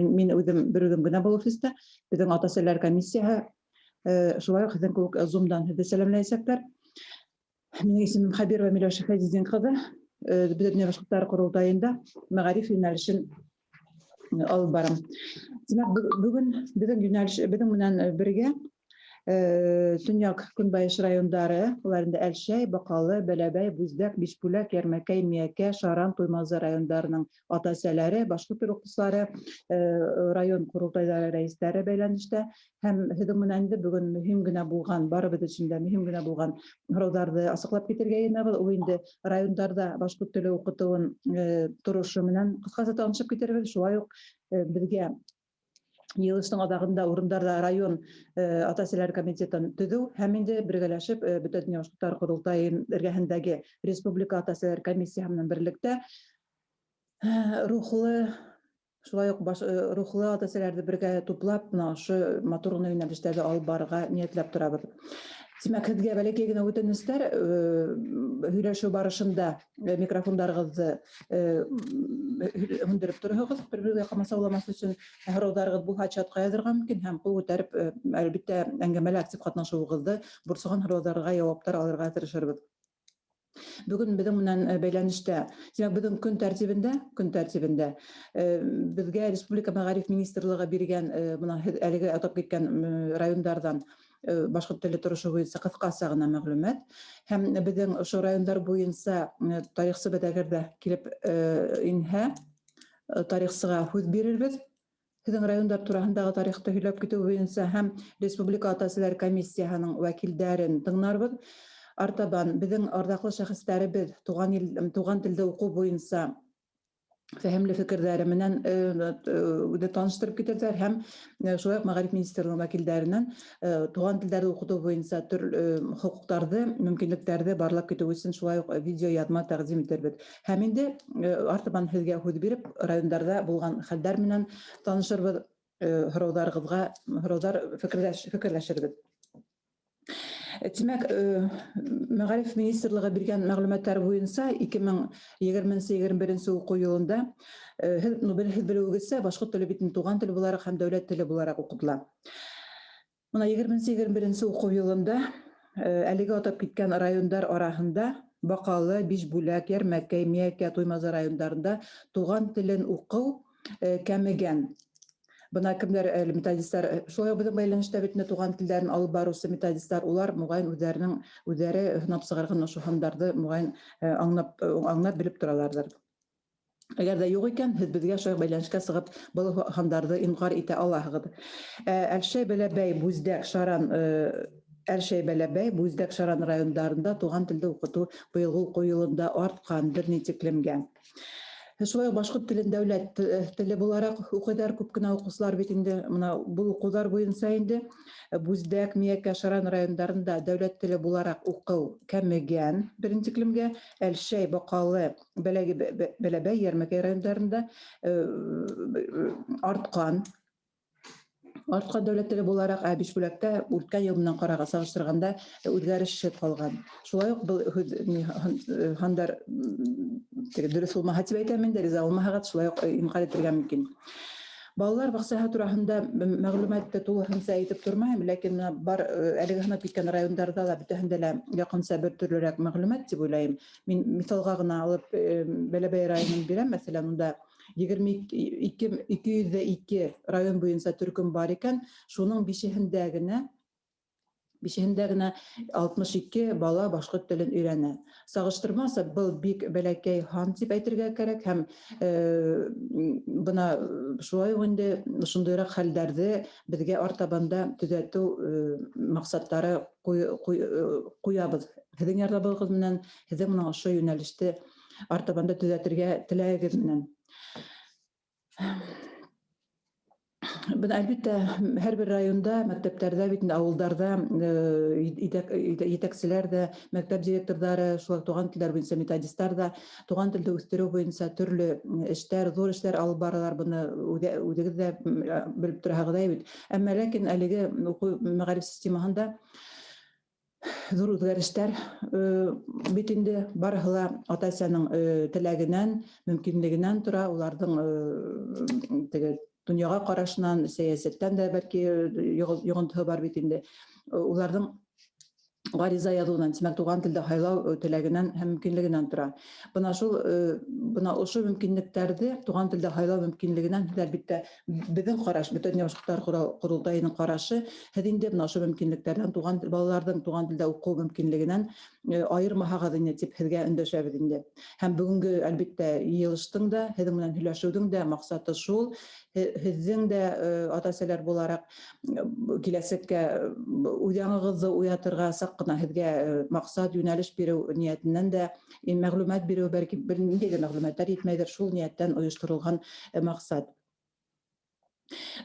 Мин үҙем бер үҙем генә был офиста. Беҙҙең ата-әсәләр комиссияһы шулай уҡ һеҙҙең кеүек Zoom-дан һеҙҙе сәләмләйәсәктәр. Минең исемем Хәбирова Миләүшә Фәйзетдин ҡыҙы. Бөтә дөнья башҡорттары ҡоролтайында мәғариф йүнәлешен алып барам. Тимәк, бөгөн беҙҙең йүнәлеш, беҙҙең менән бергә Төньяҡ Көнбайыш райондары, улар инде Әлшәй, Баҡалы, Бәләбәй, Бүздәк, Бишбүләк, Йәрмәкәй, Миәкә, Шаран, Туймазы райондарының ата-әсәләре, башҡорт теле уҡытыусылары, район ҡоролтайҙары рәйестәре бәйләнештә. Һәм һеҙҙең менән инде бөгөн мөһим генә булған, барыбыҙ өсөн дә мөһим генә булған һорауҙарҙы асыҡлап китергә йыйынабыҙ. Ул инде райондарҙа башҡорт теле уҡытыуын торошо менән ҡыҫҡаса танышып китербеҙ. Шулай уҡ беҙгә йыйылыштың аҙағында урындарҙа район ата-әсәләр комитетын төҙөү һәм инде бергәләшеп Бөтә дөнья башҡорттары ҡоролтайы эргәһендәге республика ата-әсәләр комиссияһы менән берлектә рухлы, шулай уҡ рухлы ата-әсәләрҙе бергә туплап, бына ошо матур ғына йүнәлештәрҙе алып барырға ниәтләп торабыҙ. Тимәк, һеҙгә бәләкәй генә үтенестәр, һөйләшеү барышында микрофондарығыҙҙы һүндереп тороһоғоҙ, бер-бергә ҡамасауламаҫ өсөн. Һорауҙарығыҙ булһа, чатҡа яҙырға мөмкин һәм ҡул күтәреп, әлбиттә, әңгәмәлә актив ҡатнашыуығыҙҙы, борсоған һорауҙарға яуаптар алырға тырышырбыҙ. Бөгөн беҙҙең менән бәйләнештә, тимәк, беҙҙең көн тәртибендә беҙгә Республика Мәғариф министрлығы биргән, бына һеҙ әлеге атап киткән райондарҙан башҡорт теле торошо буйынса ҡыҫҡаса ғына мәғлүмәт һәм беҙҙең ошо райондар буйынса тарихсыбыҙ әгәр ҙә килеп инһә, тарихсыға һүҙ бирербеҙ. Һеҙҙең райондар тураһындағы тарихты һөйләп китеү буйынса һәм Республика ата-әсәләр комиссияһының вәкилдәрен тыңларбыҙ. Артабан беҙҙең арҙаҡлы шәхестәребеҙ туған ил, туған телдә уҡыу буйынса фәһемле фекерҙәре менән үҙе таныштырып китерҙәр һәм шулай уҡ мәғариф министрлығы вәкилдәренән туған телдәрҙе уҡытыу буйынса төрлө хоҡуҡтарҙы, мөмкинлектәрҙе барлап китеү өсөн шулай уҡ видеояҙма тәҡдим итербеҙ. Һәм инде артабан һеҙгә һүҙ биреп, райондарҙа булған хәлдәр менән танышырбыҙ, һорауҙарығыҙға һорауҙар фекерләшербеҙ. Тимәк, Мәғариф министрлығы биргән мәғлүмәттәр буйынса 2020-21 уҡыу йылында һеҙ, ну, һеҙ белеүегеҙсә, башҡорт теле бит туған тел булараҡ һәм дәүләт теле булараҡ уҡытыла. Бына 20-21 уҡыу йылында әлеге атап киткән райондар араһында Баҡалы, Бишбүләк, Йәрмәкәй, Миәкә, Туймазы райондарында туған телен уҡыу кәмегән. Бына кемдәр әле методисттар, шулай уҡ беҙҙең бәйләнештә бит инде туған телдәрен алып барыусы методисттар, улар моғайын үҙҙәренең үҙҙәре һынап сығарған ошо һандарҙы моғайын аңлап белеп тораларҙыр. Әгәр ҙә юҡ икән, һеҙ беҙгә шулай уҡ бәйләнешкә сығып был һандарҙы инҡар итә алаһығыҙ. Әлшәй, Бәләбәй, Бүздәк, Шаран, Әлшәй, Бәләбәй, Бүздәк, Шаран райондарында туған телде уҡытыу быйылғы уҡыу йылында артҡан бер ни тиклемгә. Шулай уҡ башҡорт телен дәүләт теле булараҡ уҡыйҙар күп кенә уҡыусылар бит инде. Бына был уҡыуҙар буйынса инде Бүздәк, Миәкә, Шаран райондарында дәүләт теле булараҡ уҡыу кәмегән бер ни тиклемгә. Әлшәй, Баҡалы, Бәләбәй, Йәрмәкәй райондарында артҡан. Артҡан дәүләт теле булараҡ, ә Бишбүләктә үткән йыл менән ҡараған сағыштырғанда үҙгәрешһеҙ ҡалған. Шулай уҡ был һүҙ һандар теге дөрөҫ булмаһа тип әйтәм инде, риза булмаһағыҙ, шулай уҡ инҡар итергә мөмкин. Балалар баҡсаһы тураһында мәғлүмәтте тулыһынса әйтеп тормайым, ләкин бына бар әлеге һанап киткән райондарҙа ла бөтәһендә лә яҡынса бер төрлөрәк мәғлүмәт тип уйлайым. Мин миҫалға ғына алып Бәләбәй районын бирәм, мәҫәлән, унда 22, 202 район буйынса төркөм бар икән, шуның бишеһендә генә 62 бала башҡорт телен өйрәнә. Сағыштырмаса, был бик бәләкәй һан тип әйтергә кәрәк һәм бына шулай уҡ инде шундыйыраҡ хәлдәрҙе беҙгә артабан да төҙәтеү маҡсаттары ҡуябыҙ. Һеҙҙең ярҙамығыҙ менән, һеҙҙең менән ошо йүнәлеште артабан да төҙәтергә теләгегеҙ менән. Бына, әлбиттә, һәр бер районда, мәктәптәрҙә бит инде ауылдарҙа етәкселәр ҙә, мәктәп директорҙары, шулай туған телдәр буйынса методисттар ҙа туған телде үҫтереү буйынса төрлө эштәр, ҙур эштәр алып баралар, быны үҙегеҙ ҙә белеп тораһығыҙ бит. Әммә ләкин әлеге уҡыу мәғариф системаһында ҙур үҙгәрештәр бит инде барыһы ла ата-әсәнең теләгенән, мөмкинлегенән тора, уларҙың теге Донъяға ҡарашынан, сәйәсәттән дә бәлки йоғонтоһо бар бит инде. Уларҙың ғариза яҙыуынан, тимәк, туған телдә һайлау теләгенән һәм мөмкинлегенән тора. Бына шул, бына ошо мөмкинлектәрҙе, туған телдә һайлау мөмкинлегенән һеҙ, әлбиттә, беҙҙең ҡараш, Бөтә донъя башҡорттар ҡоролтайының ҡарашы, һеҙ инде бына ошо мөмкинлектәрҙән, туған балаларҙың туған телдә уҡыу мөмкинлегенән айырмаһағыҙ ине тип һеҙгә өндәшәбеҙ инде. Һәм бөгөнгө, әлбиттә, йыйылыштың да, һеҙҙең менән һөйләшеүҙең дә маҡсаты шул, һеҙҙең дә ата-әсәләр булараҡ киләсәккә үҙ аңығыҙҙы уятырға, саҡ ҡына һеҙгә маҡсат, йүнәлеш биреү ниәтенән дә, мәғлүмәт биреү, бәлки бер ниндәй ҙә мәғлүмәттәр етмәйҙер, шул ниәттән ойошторолған маҡсат.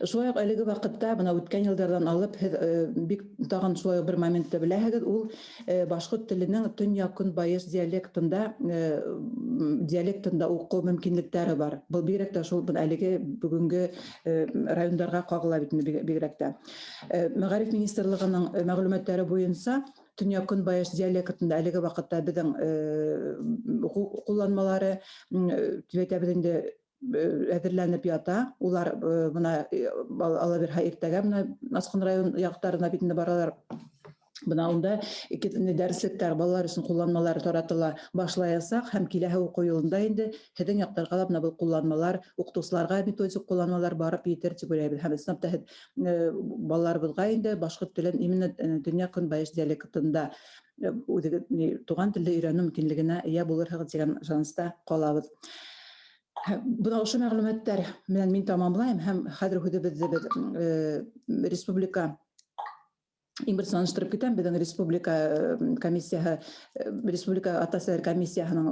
Шулай уҡ әлеге ваҡытта, бына үткән йылдарҙан алып, һеҙ бик тағын шулай уҡ бер моментты беләһегеҙ, ул башҡорт теленең төньяҡ-көнбайыш диалектында уҡыу мөмкинлектәре бар. Был бигерәк тә шул бына әлеге бөгөнгө райондарға ҡағыла бит инде бигерәк тә. Мәғариф министрлығының мәғлүмәттәре буйынса, төньяҡ-көнбайыш диалектында әлеге ваҡытта беҙҙең уҡыу ҡулланмалары, тип әйтәбеҙ инде, әҙерләнеп ята. Улар бына ала бирһә, иртәгә бына Асҡын район яҡтарына бит инде баралар. Бына унда дәреслектәр, балалар өсөн ҡулланмалар таратыла башлаясаҡ, һәм киләһе уҡыу йылында инде һеҙҙең яҡтарға ла бына был ҡулланмалар, уҡытыусыларға методик ҡулланмалар барып етер тип уйлайбыҙ. Һәм ысынлап та һеҙ балаларыбыҙға инде башҡорт телен именно төньяҡ-көнбайыш диалектында үҙегеҙ туған телде өйрәнеү мөмкинлегенә эйә булырһығыҙ тигән ышаныста ҡалабыҙ. Бына ошо мәғлүмәттәр менән мин тамамлайым, һәм хәҙер һүҙебеҙҙе беҙ республика, иң беренсе таныштырып китәм, беҙҙең республика комиссияһы, республика ата-әсәләр комиссияһының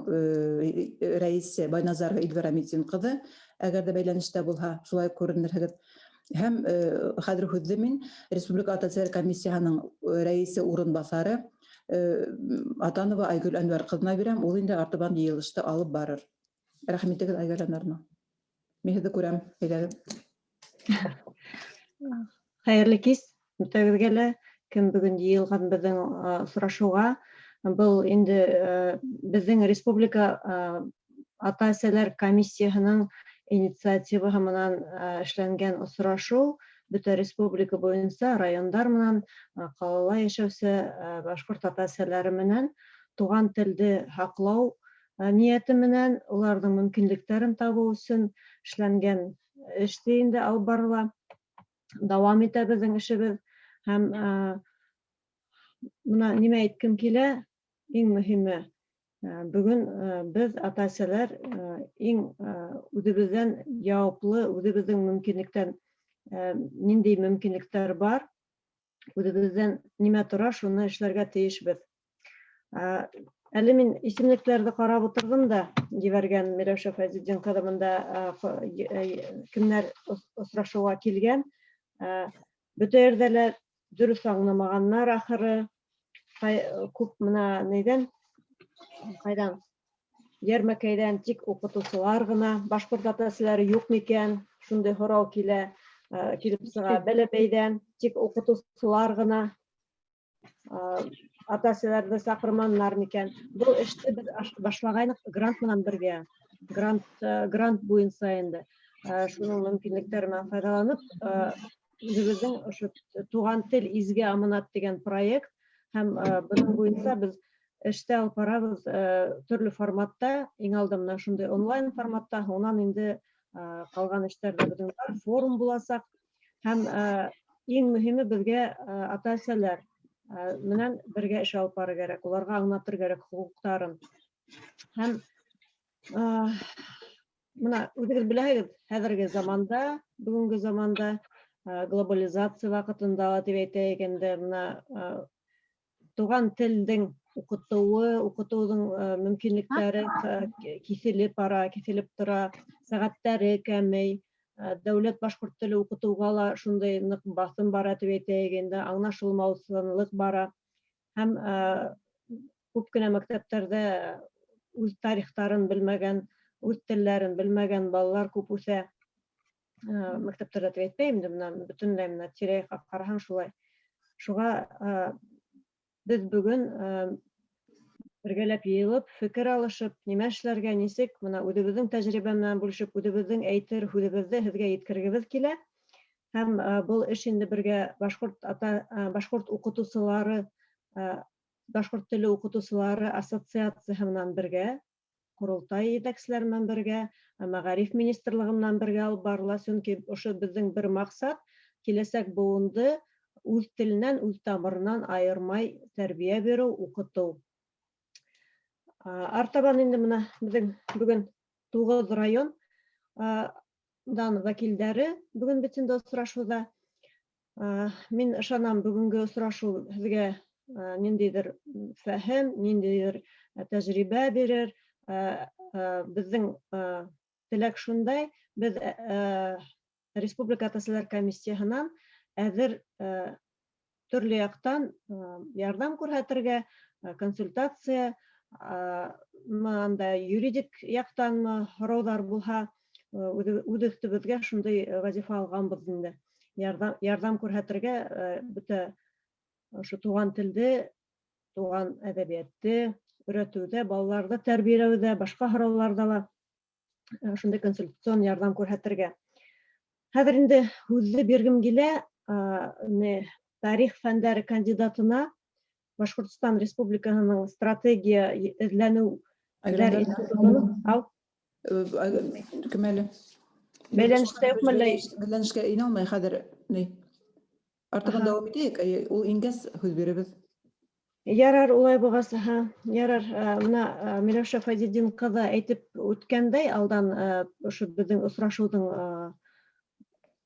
рәйесе Байназарова Эльвира Митин ҡыҙы, әгәр ҙә бәйләнештә булһа, шулай күренерһегеҙ. Һәм хәҙер һүҙҙе мин республика ата-әсәләр комиссияһының рәйесе урынбаҫары Атанова Айгөл Әнвәр ҡыҙына бирәм, ул инде артабан йыйылышты алып барыр. Рәхим итегеҙ, Айгөл Әнвәровна. Мин һеҙҙе күрәм, әйҙәгеҙ. Хәйерле кис бөтәгеҙгә лә, кем бөгөн йыйылған беҙҙең осрашыуға. Был инде беҙҙең республика ата-әсәләр комиссияһының инициативаһы менән эшләнгән осрашыу. Бөтә республика буйынса райондар менән ҡалала йәшәүсе башҡорт ата-әсәләре менән туған телде һаҡлау ниәте менән, уларҙың мөмкинлектәрен табыу өсөн эшләнгән эш тә инде алып барыла. Дауам итә беҙҙең эшебеҙ. Һәм бына нимә әйткем килә, иң мөһиме, бөгөн беҙ, ата-әсәләр, иң үҙебеҙҙән яуаплы, үҙебеҙҙең мөмкинлектән, ниндәй мөмкинлектәр бар, үҙебеҙҙән нимә тора, шуны эшләргә тейешбеҙ. Әле мин исемлектәрҙе ҡарап ултырҙым да, ебәргән Миләүшә Фәйзетдин ҡыҙы бында кемдәр осрашыуға килгән. Бөтә ерҙә лә дөрөҫ аңламағаннар ахыры. Күп бына нейҙән, ҡайҙан, Йәрмәкәйҙән тик уҡытыусылар ғына, башҡорт ата-әсәләре юҡ микән, шундай һорау килә, килеп сыға. Бәләбәйҙән тик уҡытыусылар ғына, ата-әсәләрҙе саҡырманылар микән. Был эште беҙ башлағайныҡ грант менән бергә, грант буйынса инде. Шуның мөмкинлектәре менән файҙаланып, үҙебеҙҙең ошо «Туған тел — изге аманат» тигән проект, һәм бының буйынса беҙ эштә алып барабыҙ төрлө форматта, иң алда бына шундай онлайн форматта, һуңынан инде ҡалған эштәр ҙә беҙҙең бар, форум буласаҡ. Һәм иң мөһиме беҙгә ата-әсәләр менән бергә эш алып барыр кәрәк, уларға аңлатыр кәрәк хоҡуҡтарын. Һәм бына үҙегеҙ беләһегеҙ, хәҙерге заманда, бөгөнгө заманда, глобализация ваҡытында ла тип әйтәйек инде, бына туған телдең уҡытыуы, уҡытыуҙың мөмкинлектәре киҫелеп бара, киҫелеп тора, сәғәттәре кәмей, дәүләт башҡорт теле уҡытыуға ла шундай ныҡ баҫым бара тип әйтәйек инде, аңлашылмаусанлыҡ бара. Һәм күп кенә мәктәптәрҙә үҙ тарихтарын белмәгән, үҙ телдәрен белмәгән балалар күп үҫә. Мәктәптәрҙә тип әйтмәйем инде, бына бөтөнләй бына тирә-яҡҡа ҡараһаң, шулай. Шуға беҙ бөгөн Бергәләп йыйылып, фекер алышып, нимә эшләргә, нисек, мына үҙебеҙҙең тәжрибә менән бүлешеп, үҙебеҙҙең әйтер һүҙебеҙҙе һеҙгә еткергебеҙ килә. Һәм был эш инде бергә башҡорт уҡытыусылары, башҡорт теле уҡытыусылары ассоциацияһы менән бергә, ҡоролтай етәкселәре менән бергә, мәғариф министрлығы менән бергә алып барыла, сөнки ошо беҙҙең бер маҡсат киләсәк быуынды үҙ теленән, үҙ тамырынан айырмай тәрбиә биреү, уҡытыу. Артабан инде мына беҙҙең бөгөн 9 район дан вәкилдәре бөгөн бит инде осрашыуҙа. Мин ышанам, бөгөнгө осрашыу һеҙгә ниндәйҙер фәһем, ниндәйҙер тәжрибә бирер. Беҙҙең теләк шундай, беҙ Республика ата-әсәләр комиссияһынан әҙер төрлө яҡтан ярҙам күрһәтергә, консультация, анда юридик яҡтанмы һорауҙар булһа, үҙ өҫтөбөҙгә шундай вазифа алғанбыҙ инде. Ярҙам күрһәтергә, бөтә ошо туған телде, туған әҙәбиәтте өйрәтеүҙә, балаларҙы тәрбиәләүҙә, башҡа һорауҙарҙа ла шундай консультацион ярҙам күрһәтергә. Хәҙер инде һүҙҙе биргем килә, тарих фәндәре кандидатына, Башҡортостан Республикаһының стратегия эҙләнеү институтының. Ау. Кем әле? Бәйләнештә юҡмы әллә? Бәйләнешкә инә алмай хәҙер, ни. Артабан дауам итәйек, ул ингәс һүҙ бирербеҙ. Ярар, улай булғас, ярар. Мына Миләүшә Фәйзетдин ҡыҙы әйтеп үткәндәй, алдан ошо беҙҙең осрашыуҙың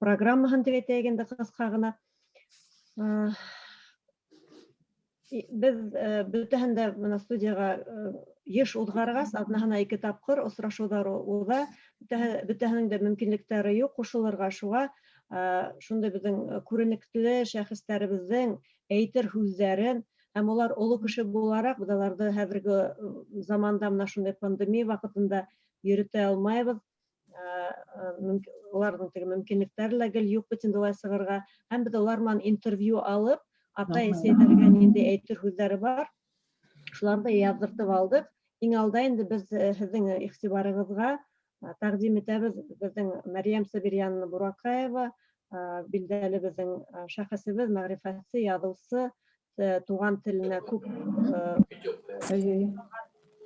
программаһын тип әйтәйек инде ҡыҫҡа ғына. Беҙ бөтәһен дә мына студияға йыш уҙғарғас, аҙнаһына 2 тапҡыр осрашыуҙар уҙа, бөтәһенең дә мөмкинлектәре юҡ ҡушылырға, шуға шундай беҙҙең күренекле шәхестәребеҙҙең әйтер һүҙҙәрен, һәм улар оло кеше булараҡ, беҙ уларҙы хәҙерге заманда мына шундай пандемия ваҡытында йөрөтә алмайбыҙ. Уларҙың теге мөмкинлектәре лә гел юҡ бит инде улай сығырға. Һәм беҙ улар менән интервью алып, ата-әсәйҙәргә ниндәй әйтер һүҙҙәре бар, шуларҙы яҙҙыртып алдыҡ. Иң алда инде беҙ һеҙҙең иғтибарығыҙға тәҡдим итәбеҙ беҙҙең Мәрйәм Сабирйановна Бураҡаева, билдәле беҙҙең шәхесебеҙ, мәғрифәтсе, яҙыусы, туған теленә күп,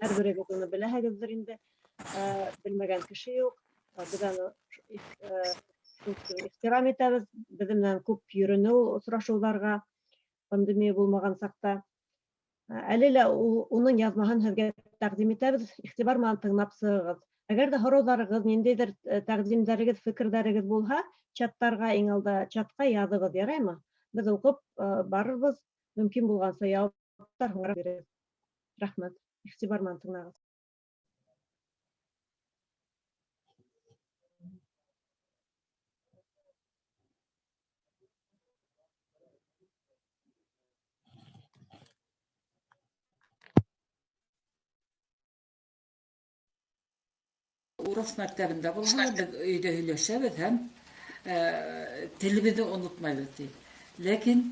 һәр берегеҙ уны беләһегеҙҙер инде, белмәгән кеше юҡ. Беҙ аны ихтирам итәбеҙ, беҙ менән күп йөрөнө ул осрашыуҙарға, пандемия булмаған саҡта. Әле лә уның яҙмаһын һеҙгә тәҡдим итәбеҙ, иғтибар менән тыңлап сығығыҙ. Әгәр ҙә һорауҙарығыҙ, ниндәйҙер тәҡдимдәрегеҙ, фекерҙәрегеҙ булһа, чаттарға, иң алда чатҡа яҙығыҙ, яраймы? Беҙ уҡып барырбыҙ, мөмкин булғанса яуаптар һуңыраҡ бирербеҙ. Рәхмәт, иғтибар менән тыңлағыҙ. Урыҫ мәктәбендә булһа, беҙ өйҙә һөйләшәбеҙ һәм телебеҙҙе онотмайбыҙ ти. Ләкин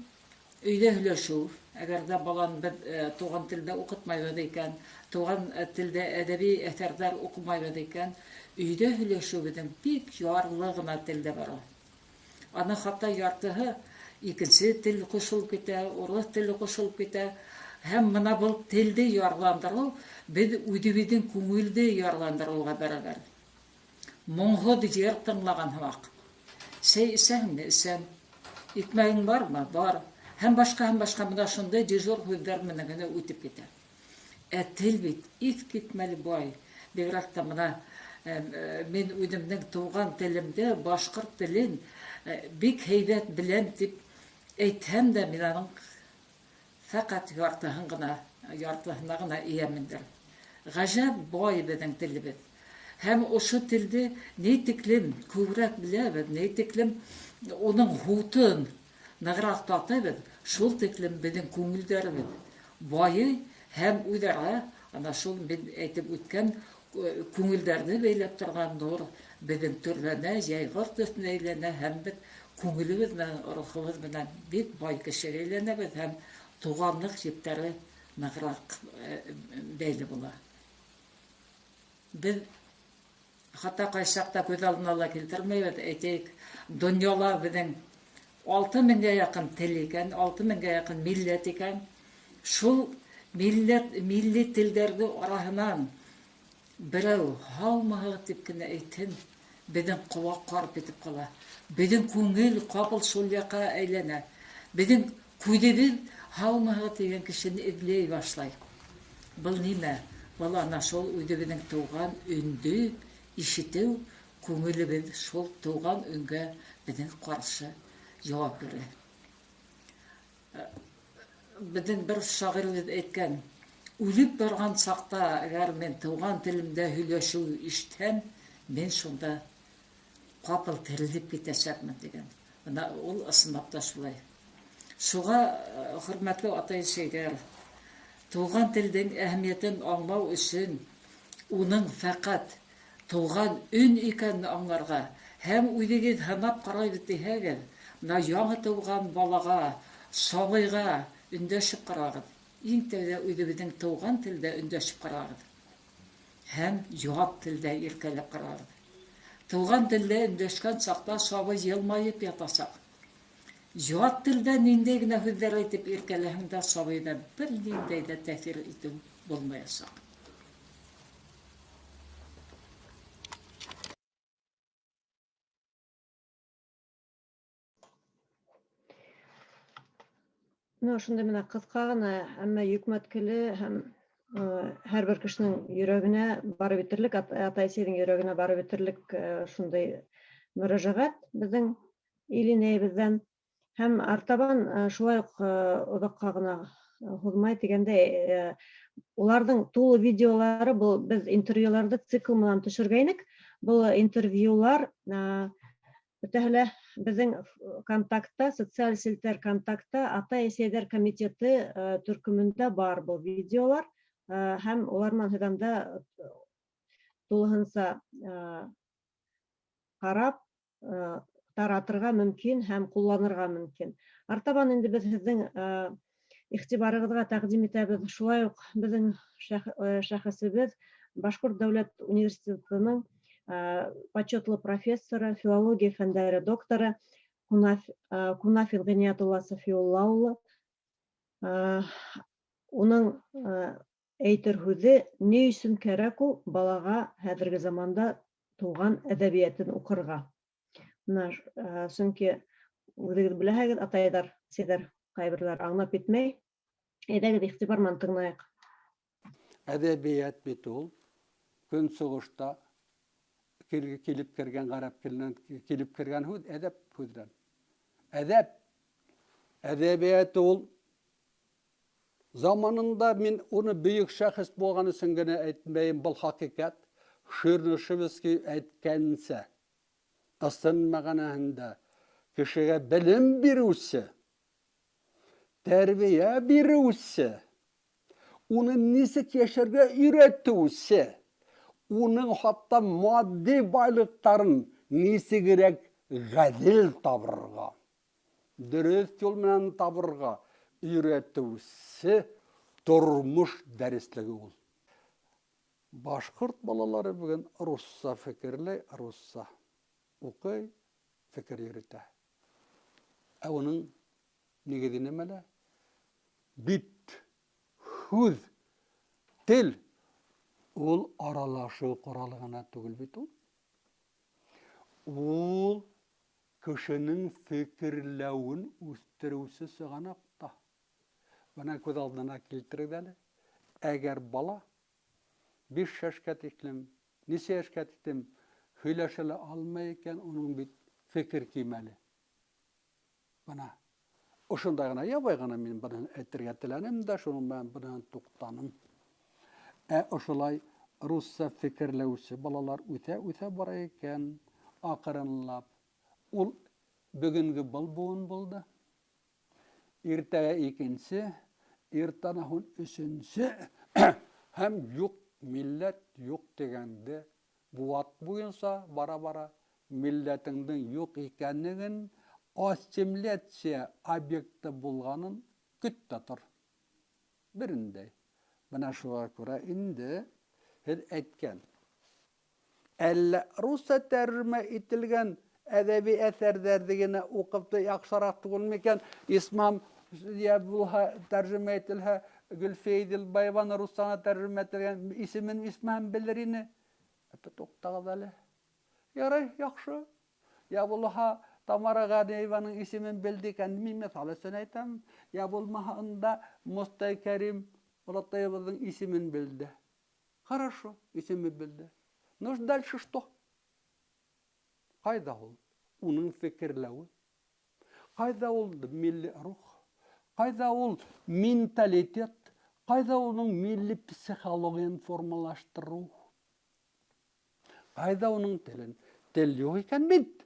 өйҙә һөйләшеү, әгәр ҙә баланы беҙ туған телдә уҡытмайбыҙ икән, туған телдә әҙәби әҫәрҙәр уҡымайбыҙ икән, өйҙә һөйләшеү беҙҙең бик ярлы ғына телдә бара. Аны хатта яртыһы икенсе тел ҡушылып китә, урыҫ теле ҡушылып китә. Һәм мына был телде ярландырыу беҙ үҙебеҙҙең күңелде ярландырыуға бәрабәр. Моңһоҙ йыр тыңлаған һымаҡ. Сәй эсәһеңме? Эсәм. Икмәгең бармы? Бар. Һәм башҡа, һәм башҡа мына шундай дежур һүҙҙәр менән генә үтеп китә. Ә тел бит иҫ китмәле бай. Бигерәк тә мына мин үҙемдең тыуған телемде, башҡорт телен бик һәйбәт беләм тип әйтһәм дә, мин аның фәҡәт яртыһына ғына эйәмендер. Ғәжәп бай беҙҙең телебеҙ. Һәм ошо телде ни тиклем күберәк беләбеҙ, ни тиклем уның һутын нығыраҡ татыбыҙ, шул тиклем беҙҙең күңелдәребеҙ байый һәм үҙ-ара ана шул мин әйтеп үткән күңелдәрҙе бәйләп торған нур беҙҙең төрләнә, йәйғор төҫөнә әйләнә һәм беҙ күңелебеҙ менән, рухыбыҙ менән бик бай кешегә әйләнәбеҙ һәм туғанлыҡ ептәре нығыраҡ бәйле була. Беҙ хатта ҡайсаҡта күҙ алдына ла килтермәйбеҙ, әйтәйек, донъяла беҙҙең 6000-гә яҡын тел икән, 6000-гә яҡын милләт икән. Шул милләт, милли телдәрҙе араһынан берәү һаумыһығыҙ тип кенә әйтһен, беҙҙең ҡолаҡ ҡарып китеп ҡала. Беҙҙең күңел ҡапыл шул яҡҡа әйләнә. Беҙҙең күҙебеҙ һаумыһығыҙ тигән кешене эҙләй башлай. Был нимә? Был ана шул үҙебеҙҙең тыуған өндө ишетеү, күңелебеҙ шул тыуған өнгә беҙҙең ҡаршы яуап бирә. Беҙҙең бер шағирыбыҙ әйткән, үлеп барған саҡта, әгәр мин тыуған телемдә һөйләшеү ишетһәм, мин шунда ҡапыл терелеп китәсәкмен тигән. Бына ул ысынлап та шулай. Шуға, хөрмәтле атай-әсәйҙәр, тыуған телдең әһәмиәтен аңлау өсөн уның фәҡәт тыуған өн икәнен аңларға һәм үҙегеҙ һынап ҡарайбыҙ тиһәгеҙ, бына яңы тыуған балаға, сабыйға өндәшеп ҡарағыҙ. Иң тәүҙә үҙебеҙҙең тыуған телдә өндәшеп ҡарағыҙ. Һәм ят телдә иркәләп ҡарағыҙ. Тыуған телдә өндәшкән саҡта сабый йылмайып ятасаҡ. Ят телдә ниндәй генә һүҙҙәр әйтеп иркәләһәң дә сабыйҙа бер ниндәй ҙә тәьҫир итеү булмаясаҡ. Менә ошондай менә ҡыҫҡа ғына, әммә йөкмәткеле һәм һәр бер кешенең йөрәгенә барып етерлек, атай-әсәйҙең йөрәгенә барып етерлек шундай мөрәжәғәт беҙҙең Илинәйебеҙҙән. Һәм артабан шулай уҡ оҙаҡҡа ғына һуҙмай тигәндәй, уларҙың тулы видеолары, был беҙ интервьюларҙы цикл менән төшөргәйнек. Был интервьюлар бөтәһе лә беҙҙең контактта, социаль селтәр контактта атай-әсәйҙәр комитеты төркөмөндә бар был видеолар, һәм улар менән һеҙ анда тулыһынса ҡарап таратырға мөмкин һәм ҡулланырға мөмкин. Артабан инде беҙ һеҙҙең иғтибарығыҙға тәҡдим итәбеҙ. Шулай уҡ беҙҙең шәхесебеҙ Башҡорт дәүләт университетының почетлы профессоры, филология фәндәре докторы Кунафин Ғиниәтулла Сафиулла улы. Уның әйтер һүҙе: ни өсөн кәрәк ул балаға хәҙерге заманда тыуған әҙәбиәтен уҡырға? Бына, сөнки үҙегеҙ беләһегеҙ, атайҙар, әсәйҙәр ҡайберҙәр аңлап етмәй. Әйҙәгеҙ, иғтибар менән тыңлайыҡ. Әҙәбиәт бит ул көнсығышта килеп кергән, ғәрәп теленән килеп кергән һүҙ, әҙәп һүҙҙән. Әҙәп, әҙәбиәт ул заманында, мин уны бөйөк шәхес булған өсөн генә әйтмәйем, был хәҡиҡәт. Чернышевский әйткәнсә, ысын мәғәнәһендә кешегә белем биреүсе, тәрбиә биреүсе, уны нисек йәшәргә өйрәтеүсе, уның хатта матди байлыҡтарын нисегерәк ғәҙел табырға, дөрөҫ юл менән табырға өйрәтеүсе тормош дәреслеге ул. Башҡорт балалары бөгөн русса фекерләй, русса уҡый, фекер йөрөтә. Ә уның нигеҙе нимәлә? Бит, һүҙ, тел ул аралашыу ҡоралы ғына түгел бит ул. Ул кешенең фекерләүен үҫтереүсе сығанаҡ та. Бына күҙ алдына килтерегеҙ әле. Әгәр бала 5 йәшкә тиклем, нисә йәшкә тиклем һөйләшә лә алмай икән, уның бит фекер кимәле. Бына ошондай ғына, ябай ғына мин быны әйтергә теләнем дә, шуның менән бынан туҡтаным. Ә ошолай русса фекерләүсе балалар үҫә-үҫә бара икән, аҡрынлап. Ул бөгөнгө был быуын булды. Иртәгә икенсе, иртән һуң өсөнсө һәм юҡ милләт юҡ тигәнде быуат буйынса бара-бара милләтеңдең юҡ икәнлеген, ассимиляция объекты булғанын көт тә тор. Берендәй. Бына шуға күрә инде һеҙ әйткән. Әллә русса тәржемә ителгән әҙәби әҫәрҙәрҙе генә уҡып та яҡшыраҡ түгел микән? Исмам я булһа тәржемә ителһә, Гөлфиә Иҙелбаеваны руссана тәржемә ителгән исемен исмаһам белер ине. Ә туҡтағыҙ әле. Ярай, яҡшы. Я булһа Тамара Ғәниеваның исемен белде икән, мин миҫал өсөн әйтәм. Я булмаһа унда Мостай Кәрим олатайыбыҙҙың исемен белде. Хорошо, исемен белде. Ну, дальше что? Ҡайҙа ул? Уның фекерләүе. Ҡайҙа ул милли рух? Ҡайҙа ул менталитет? Ҡайҙа уның милли психологияны формалаштырыу? Ҡайҙа уның телен? Тел юҡ икән бит.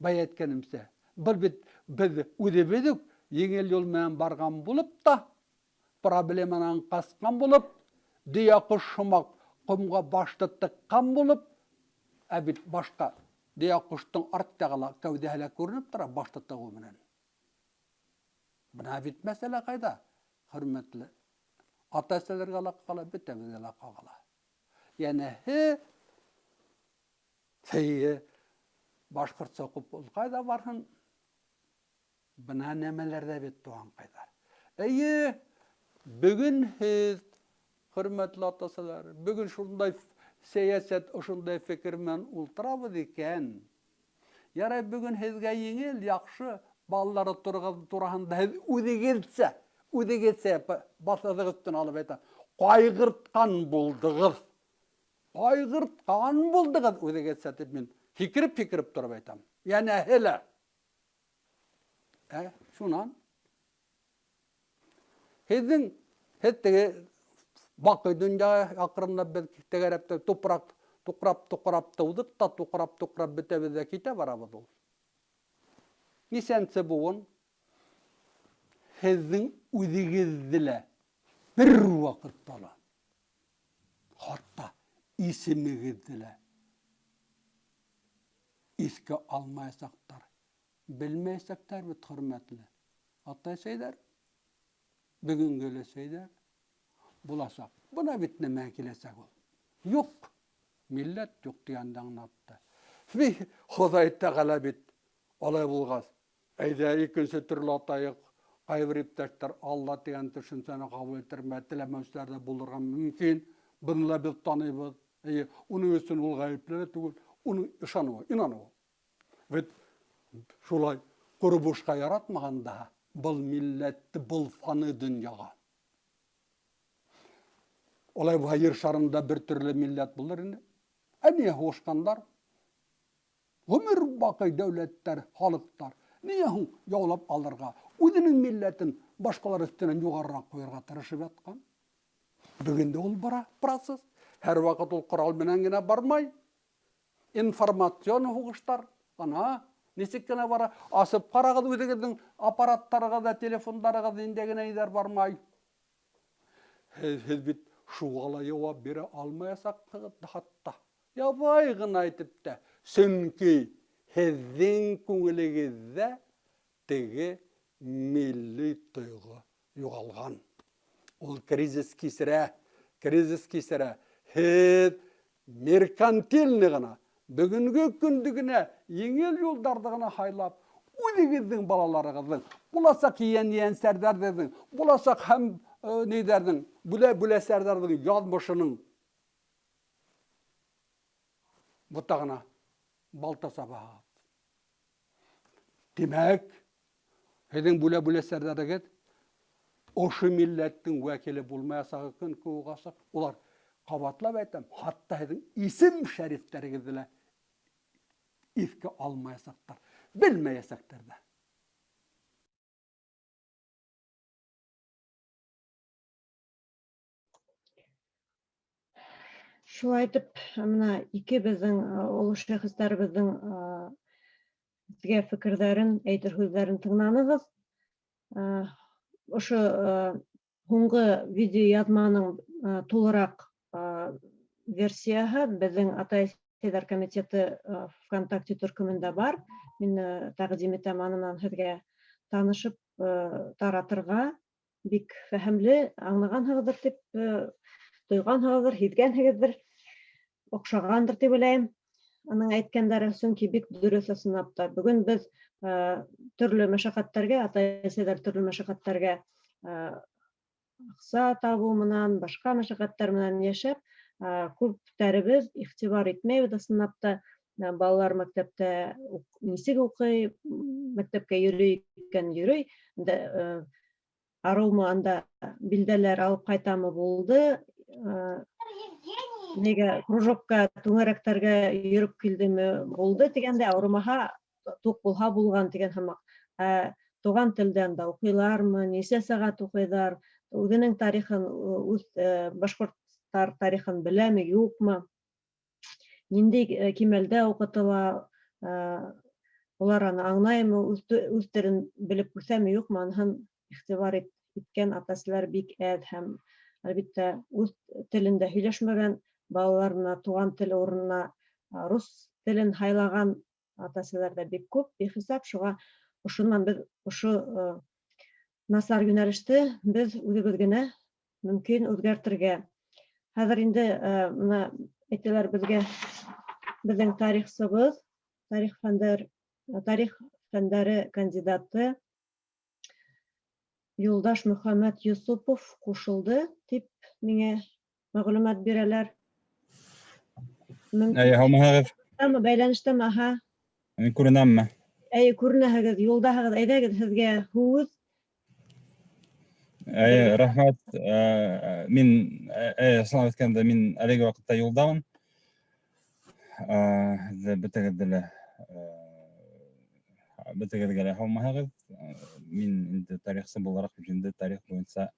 Бая әйткәнемсә, был бит беҙ үҙебеҙ үк еңел юл менән барған булып та, проблеманан ҡасҡан булып, дөйә ҡош һымаҡ ҡомға башты тыҡҡан булып, ә бит башҡа дөйә ҡоштоң арт яғы ла, кәүҙәһе лә күренеп тора башты тығыу менән. Бына бит мәсьәлә ҡайҙа, хөрмәтле ата-әсәләргә лә ҡала, бөтәбеҙгә лә ҡағыла. Йәнәһе, Әйе, башҡортса уҡып ул ҡайҙа барһын? Бына нәмәләрҙә бит туғанҡайҙар. Әйе, бөгөн һеҙ, хөрмәтле ата-әсәләр, бөгөн шундай сәйәсәт, ошондай фекер менән ултырабыҙ икән. Ярай, бөгөн һеҙгә еңел, яҡшы балалары тураһында һеҙ үҙегеҙсә, үҙегеҙсә баҫыҙығыҙ өҫтөнә алып әйтәм, ҡайғыртҡан булдығыҙ. Ҡайғыртҡан булдығыҙ үҙегеҙсә тип мин һикереп-һикереп тороп әйтәм. Йәнәһе лә. Ә, шунан һеҙҙең һеҙ теге баҡый донъяға аҡрынлап беҙ тәгәрәп тә тупраҡ туҡрап туҡрап тыуҙыҡ та туҡрап туҡрап бөтәбеҙ дә китә барабыҙ ул. Нисәнсе быуын һеҙҙең үҙегеҙҙе лә бер ваҡытта ла хатта исемегеҙҙе лә иҫкә алмаясаҡтар, белмәйәсәктәр бит, хөрмәтле атай-әсәйҙәр, бөгөнгө өләсәйҙәр, буласаҡ. Бына бит нәмә киләсәк ул. Юҡ, милләт юҡ тигәнде аңлатты. Хоҙай Тәғәлә бит алай булғас, Әйҙә, икенсе төрлө атайыҡ. Ҡайбер иптәштәр Алла тигән төшөнсәне ҡабул итергә теләмәүселәр ҙә булырға мөмкин. Быны ла беҙ таныйбыҙ. Эйе, уның өсөн ул ғәйепле лә түгел, уның ышаныуы, инаныуы. Бит шулай ҡоро бушҡа яратмаған да был милләтте, был фаны донъяға. Улай булһа, ер шарында бер төрлө милләт булыр ине. Ә ниңә һуғышҡандар? Ғүмер баҡый дәүләттәр, халыҡтар ниңә һуң яулап алырға, үҙенең милләтен башҡалар өҫтөнән юғарыраҡ ҡуйырға тырышып ятҡан? Бөгөн дә ул бара процесс. Һәр ваҡыт ул ҡорал менән генә бармай. Информацион һуғыштар, ана, нисек кенә бара. Асып ҡарағыҙ үҙегеҙҙең аппараттарығыҙҙа, телефондарығыҙ ниндәй генә ниҙәр бармай. Һеҙ, һеҙ бит шуға ла яуап бирә алмаясаҡһығыҙ хатта. Ябай ғына итеп тә, сөнки һеҙҙең күңелегеҙҙә теге милли тойғо юғалған. Ул кризис кисерә, кризис кисерә. Һеҙ меркантильный ғына, бөгөнгө көндө генә еңел юлдарҙы ғына һайлап, үҙегеҙҙең балаларығыҙҙың, буласаҡ ейән-ейәнсәрҙәрҙең, буласаҡ һәм ниҙәрҙең, бүлә-бүләсәрҙәрҙең яҙмышының ботағына балта сабаһығыҙ. Тимәк, һеҙҙең бүлә-бүләсәрҙәрегеҙ ошо милләттең вәкиле булмаясағы көн кеүек асыҡ. Улар, ҡабатлап әйтәм, хатта һеҙҙең исем шәрифтәрегеҙҙе лә иҫкә алмаясаҡтар, белмәйәсәктәр ҙә. Шулай итеп, мына ике беҙҙең оло шәхестәребеҙҙең һеҙгә фекерҙәрен, әйтер һүҙҙәрен тыңланығыҙ. Ошо һуңғы видеояҙманың тулыраҡ версияһы беҙҙең атай-әсәйҙәр комитеты ВКонтакте төркөмөндә бар. Мин тәҡдим итәм аны менән һеҙгә танышып таратырға. Бик фәһемле, аңлағанһығыҙҙыр тип тойғанһығыҙҙыр, һиҙгәнһегеҙҙер, оҡшағандыр тип уйлайым. Аның әйткәндәре, сөнки бик дөрөҫ ысынлап та. Бөгөн беҙ төрлө мәшәҡәттәргә, атай-әсәйҙәр төрлө мәшәҡәттәргә аҡса табыу менән, башҡа мәшәҡәттәр менән йәшәп, күптәребеҙ иғтибар итмәйбеҙ ысынлап та. Балалар мәктәптә нисек уҡый, мәктәпкә йөрөй икән йөрөй, арыумы анда билдәләр алып ҡайтамы булды, нигә кружокка, түңәрәктәргә йөрөп килдеме булды тигәндә, ауырымаһа, туҡ булһа булған тигән һымаҡ. Ә туған телдә анда уҡыйлармы, нисә сәғәт уҡыйҙар, үҙенең тарихын, үҙ башҡорттар тарихын беләме, юҡмы, ниндәй кимәлдә уҡытыла, улар аны аңлаймы, үҙ телен белеп үҫәме, юҡмы, аныһын иғтибар иткән ата-әсәләр бик әҙ һәм, әлбиттә, үҙ телендә һөйләшмәгән балаларына туған тел урынына рус телен һайлаған ата-әсәләр ҙә бик күп, бихисап. Шуға ошонан беҙ ошо насар йүнәлеште беҙ үҙебеҙ генә мөмкин үҙгәртергә. Хәҙер инде бына әйтәләр беҙгә, беҙҙең тарихсыбыҙ, тарих фәндәре кандидаты Юлдаш Мөхәммәт Юсупов ҡушылды тип миңә мәғлүмәт бирәләр. Әйе, һаумыһығыҙ? Бәйләнештәме? Аһа. Мин күренәмме? Әйе, күренәһегеҙ, юлдаһығыҙ. Әйҙәгеҙ, һеҙгә һүҙ. Әйе, рәхмәт. Мин, әйе, ысынлап әйткәндә, мин әлеге ваҡытта юлдамын. Һеҙҙе бөтәгеҙҙе лә, бөтәгеҙгә лә һаумыһығыҙ. Мин инде тарихсы булараҡ инде тарих буйынса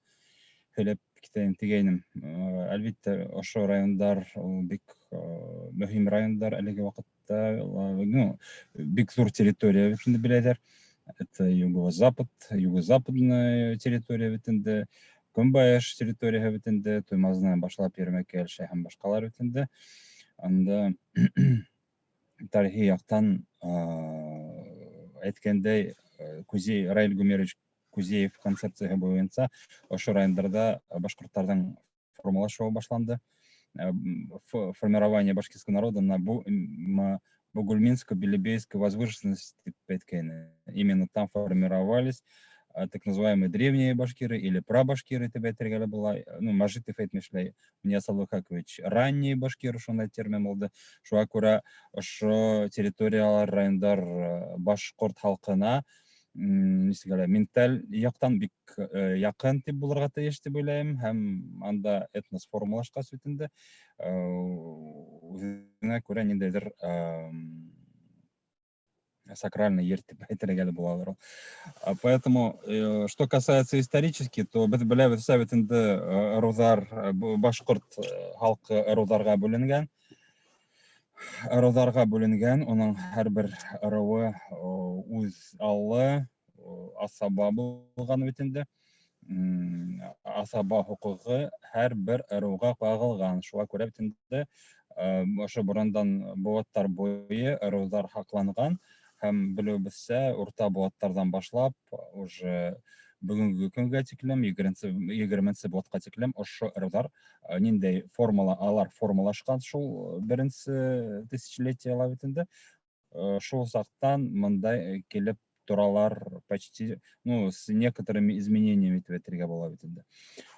һөйләп китәйем тигәйнем. Әлбиттә, ошо райондар ул бик мөһим райондар әлеге ваҡытта, ну, бик ҙур территория бит инде беләләр. Это юго-запад, юго-западная территория бит инде, Көнбайыш территорияһы бит инде, Туймазынан башлап Йәрмәкәй, Әлшәй һәм башҡалар бит инде. Анда тарихи яҡтан әйткәндәй, Кузей, Раиль Гумерович Кузеев концепцияһы буйынса ошо райондарҙа башҡорттарҙың формалашыуы башланды. Формирование башкирского народа на Бугульминско-Белебейской возвышенности тип әйткәйне. Именно там формировались так называемые древние башкиры или прабашкиры тип әйтергә лә була. Ну, Мажитов әйтмешләй, Нияз Абдулхакович, ранние башкиры шундай термин булды. Шуға күрә ошо территориялар, райондар башҡорт халҡына нисек әле, менталь яҡтан бик яҡын тип булырға тейеш тип уйлайым, һәм анда этнос формалашҡас бит инде, үҙенә күрә ниндәйҙер сакральный ер тип әйтергә лә булалыр ул. Поэтому, что касается исторически, то беҙ беләбеҙ бит инде, ырыуҙар, башҡорт халҡы ырыуҙарға бүленгән. Ырыуҙарға бүленгән, уның һәр бер ырыуы үҙ аллы асаба булған бит инде. Асаба хоҡуғы һәр бер ырыуға ҡағылған. Шуға күрә бит инде, ошо борондан быуаттар буйы ырыуҙар һаҡланған һәм белеүебеҙсә, урта быуаттарҙан башлап уже бөгөнгө көнгә тиклем, егерменсе быуатҡа тиклем ошо ырыуҙар ниндәй формала алар формалашҡан шул беренсе тысячелетиела бит инде. Шул саҡтан мындай килеп торалар почти, ну, с некоторыми изменениями тип әйтергә була бит инде.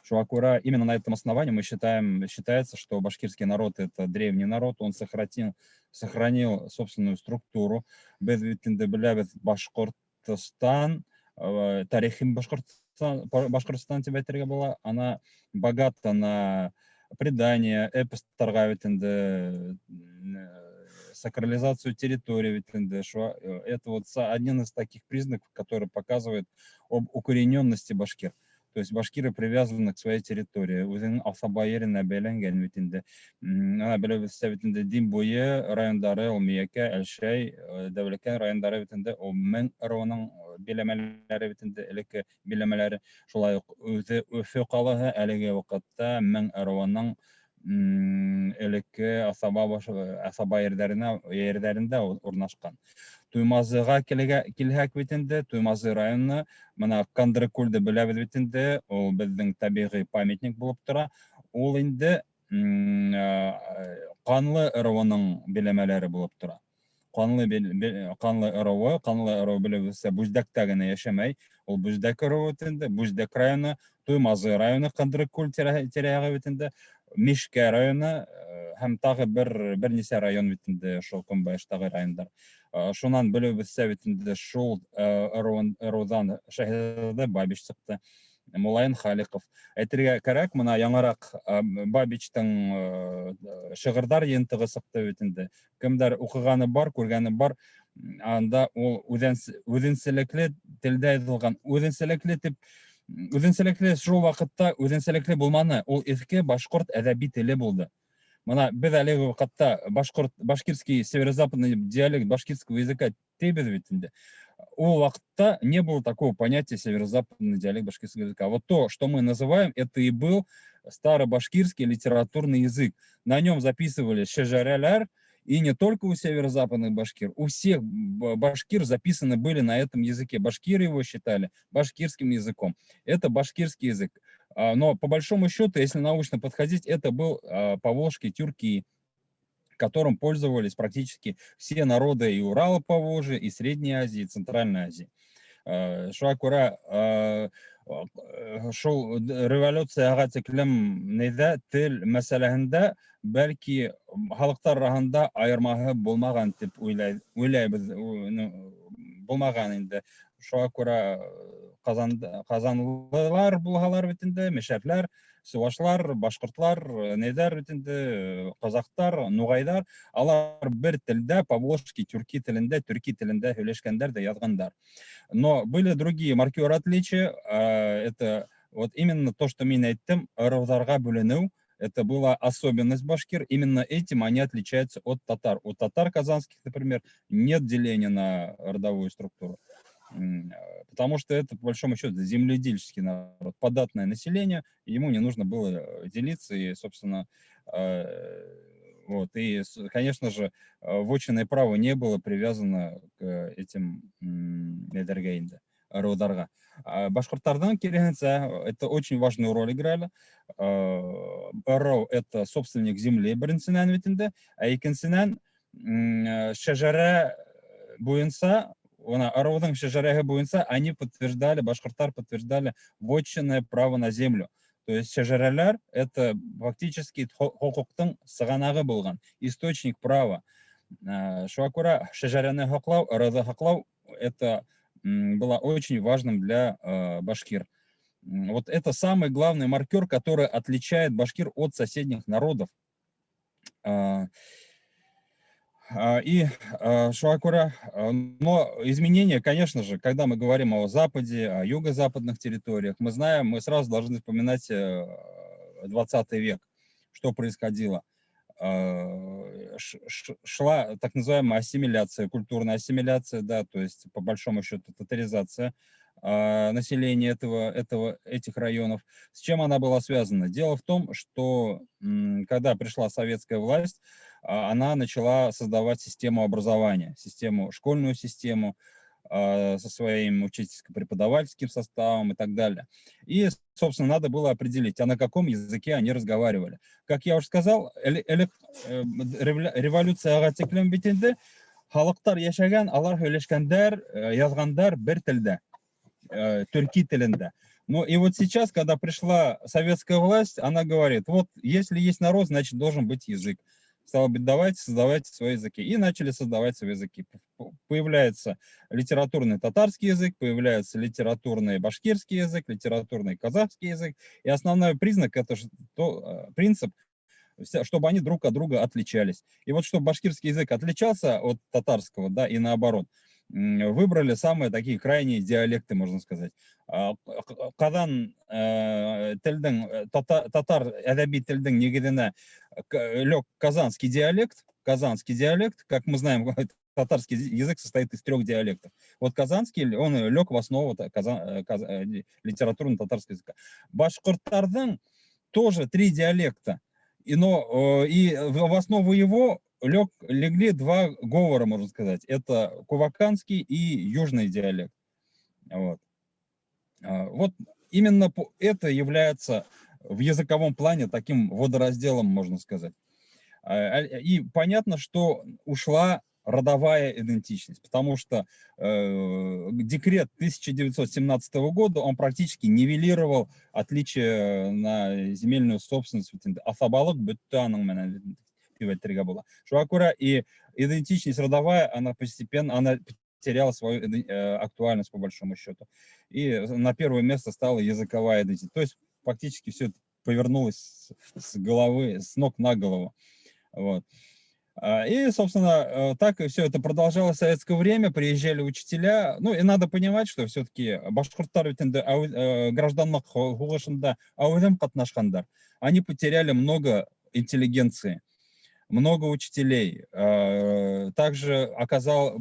Шуға күрә именно на этом основании мы считаем, считается, что башкирский народ — это древний народ, он сохранил собственную структуру. Беҙ бит инде беләбеҙ Башҡортостан, тарихын Башҡортостан, Башҡортостан тип әйтергә була, она богата на предания, эпостарға бит инде, сакрализацию территории бит инде. Шуға, это вот один из таких признаков, который показывает об укорененности башкир. То есть башкиры привязаны к своей территории. Үҙенең асаба еренә бәйләнгән бит инде. Ана беләбеҙ бит инде, Дим буйы райондары, ул Миәкә, Әлшәй, Дәүләкән райондары бит инде, ул Мең ыруының биләмәләре бит инде, элекке биләмәләре. Шулай уҡ үҙе Өфө ҡалаһы әлеге ваҡытта Мең ыруының Элекке аҫаба аҫаба ерҙәренә ерҙәрендә урынлашҡан. Туймазыға килһәк бит инде, Туймазы районы, мына Ҡандрыкүлде беләбеҙ бит инде, ул беҙҙең тәбиғи памятник булып тора. Ул инде Ҡанлы ырыуының биләмәләре булып тора. Ҡанлы ырыуы, белеүебеҙсә, Бүздәктә генә йәшәмәй. Ул Бүздәк ырыуы бит инде, Бүздәк районы, Туймазы районы, Ҡандрыкүл тирә-яғы бит инде, Мишкә районы һәм тағы бер нисә район бит инде, шул көнбайыштағы райондар. Шунан белеүебеҙсә бит инде, шул ырыуҙан Шаһзада Бабич сыҡты. Мулайын Халиҡов. Әйтергә кәрәк, мына яңыраҡ Бабичтың шиғырҙар йыйынтығы сыҡты бит инде. Кемдәр уҡығаны бар, күргәне бар, анда ул үҙенсәлекле телдә яҙылған. Үҙенсәлекле тип, үҙенсәлекле шул ваҡытта үҙенсәлекле булманы. Ул иҫке башҡорт әҙәби теле булды. Мына беҙ әлеге ваҡытта башҡорт, башкирский северо-западный диалект башкирского языка тибеҙ бит инде. Ул ваҡытта не было такого понятия «северо-западный диалект башкирского языка». Вот то, что мы называем, это и был старобашкирский литературный язык. На нем записывали шәжәрәләр, и не только у северо-западных башкир, у всех башкир записаны были на этом языке. Башкиры его считали башкирским языком. Это башкирский язык. Но по большому счету, если научно подходить, это был поволжский тюрки, которым пользовались практически все народы и Урала, Поволжья, и Средней Азии, и Центральной Азии. Шуға күрә шул революцияға тиклем ниҙә тел мәсьәләһендә бәлки халыҡтар араһында айырмаһы булмаған тип уйлайбыҙ, булмаған инде. Шуға күрә ҡазанлылар булһалар бит инде, мишәрләр, сыуашлар, башҡортлар, ниҙәр бит инде, ҡаҙаҡтар, нуғайҙар, алар бер телдә, поволжский тюрки телендә, төрки телендә һөйләшкәндәр ҙә яҙғандар. Но были другие маркеры отличия, это вот именно то, что мин әйттем, ырыуҙарға бүленеү, это была особенность башкир, именно этим они отличаются от татар. У татар казанских, например, нет деления на родовую структуру. Потому что это, по большому счету, земледельческий народ, податное население, ему не нужно было делиться, и, собственно, вот, и, конечно же, вотчинное право не было привязано к этим нәләргә инде, ырыуҙарға. Башҡорттарҙың киреһенсә, это очень важную роль играли. Ырыу — это собственник земли, беренсенән бит инде, ә икенсенән, шәжәрә буйынса, она ырыуҙың шәжәрәһе буйынса они подтверждали, башҡорттар подтверждали вотчинное право на землю. То есть шәжәрәләр это фактически хоҡуҡтың сығанағы булған, источник права. Шуға күрә шәжәрәне һаҡлау, ырыуҙы һаҡлау это было очень важным для башкир. Вот это самый главный маркер, который отличает башкир от соседних народов. И шуға күрә, но изменения, конечно же, когда мы говорим о Западе, о юго-западных территориях, мы знаем, мы сразу должны вспоминать 20 век, что происходило. Шла так называемая ассимиляция, культурная ассимиляция, да, то есть по большому счету татаризация населения этих районов. С чем она была связана? Дело в том, что когда пришла советская власть, она начала создавать систему образования, систему, школьную систему со своим учительско-преподавательским составом и так далее. И, собственно, надо было определить, а на каком языке они разговаривали. Как я уже сказал, революцияға тиклем бит инде халыҡтар йәшәгән, алар һөйләшкәндәр, яҙғандар бер телдә, төрки телендә. Ну и вот сейчас, когда пришла советская власть, она говорит: вот если есть народ, значит, должен быть язык. Стало быть, давайте создавайте свои языки. И начали создавать свои языки. Появляется литературный татарский язык, появляется литературный башкирский язык, литературный казахский язык. И основной признак это то, принцип, чтобы они друг от друга отличались. И вот чтобы башкирский язык отличался от татарского, да, и наоборот, выбрали самые такие крайние диалекты, можно сказать. Ҡаҙан телдең, татар әҙәби телдең нигеҙенә лег казанский диалект, как мы знаем, татарский язык состоит из трех диалектов. Вот казанский, он лег в основу литературно-татарского языка. Башҡорттарҙың тоже три диалекта. И в основу его легли два говора, можно сказать. Это куваканский и южный диалект. Вот. Вот именно это является в языковом плане таким водоразделом, можно сказать. И понятно, что ушла родовая идентичность, потому что декрет 1917 года, он практически нивелировал отличие на земельную собственность. Аҫабалыҡ бөттө аның менән тип әйтергә була. Шуға күрә и идентичность родовая, она постепенно, она потеряла свою актуальность по большому счету. И на первое место стала языковая идентичность. То есть фактически все это повернулось с головы, с ног на голову. Вот. И, собственно, так и все это продолжалось в советское время, приезжали учителя. Ну, и надо понимать, что все-таки башҡорттар бит инде гражданлыҡ һуғышында әүҙем ҡатнашҡандар. Они потеряли много интеллигенции, много учителей. Также оказал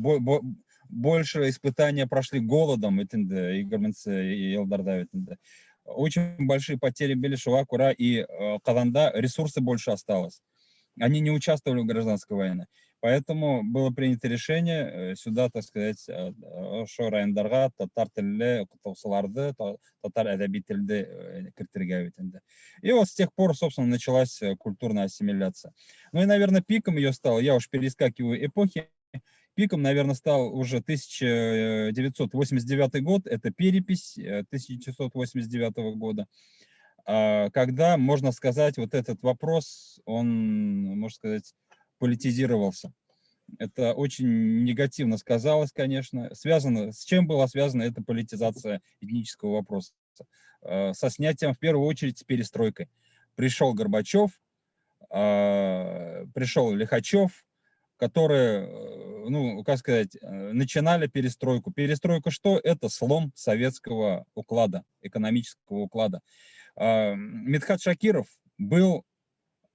больше испытания прошли голодом бит инде егерменсе йылдарҙа бит инде. Очень большие потери были, шуға күрә и Ҡаҙанда ресурсы больше осталось. Они не участвовали в гражданской войне. Поэтому было принято решение сюда, так сказать, ошо райондарға татар телле уҡытыусыларҙы, татар әҙәби телде кертергә бит инде. И вот с тех пор, собственно, началась культурная ассимиляция. Ну и, наверное, пиком ее стал, я уж перескакиваю эпохи, пиком, наверное, стал уже 1989 год, это перепись 1989 года, когда, можно сказать, вот этот вопрос, он, можно сказать, политизировался. Это очень негативно сказалось, конечно. Связано, с чем была связана эта политизация этнического вопроса? Со снятием, в первую очередь, с перестройкой. Пришел Горбачев, пришел Лихачев, которые, ну, как сказать, начинали перестройку. Перестройка что? Это слом советского уклада, экономического уклада. Мидхат Шакиров был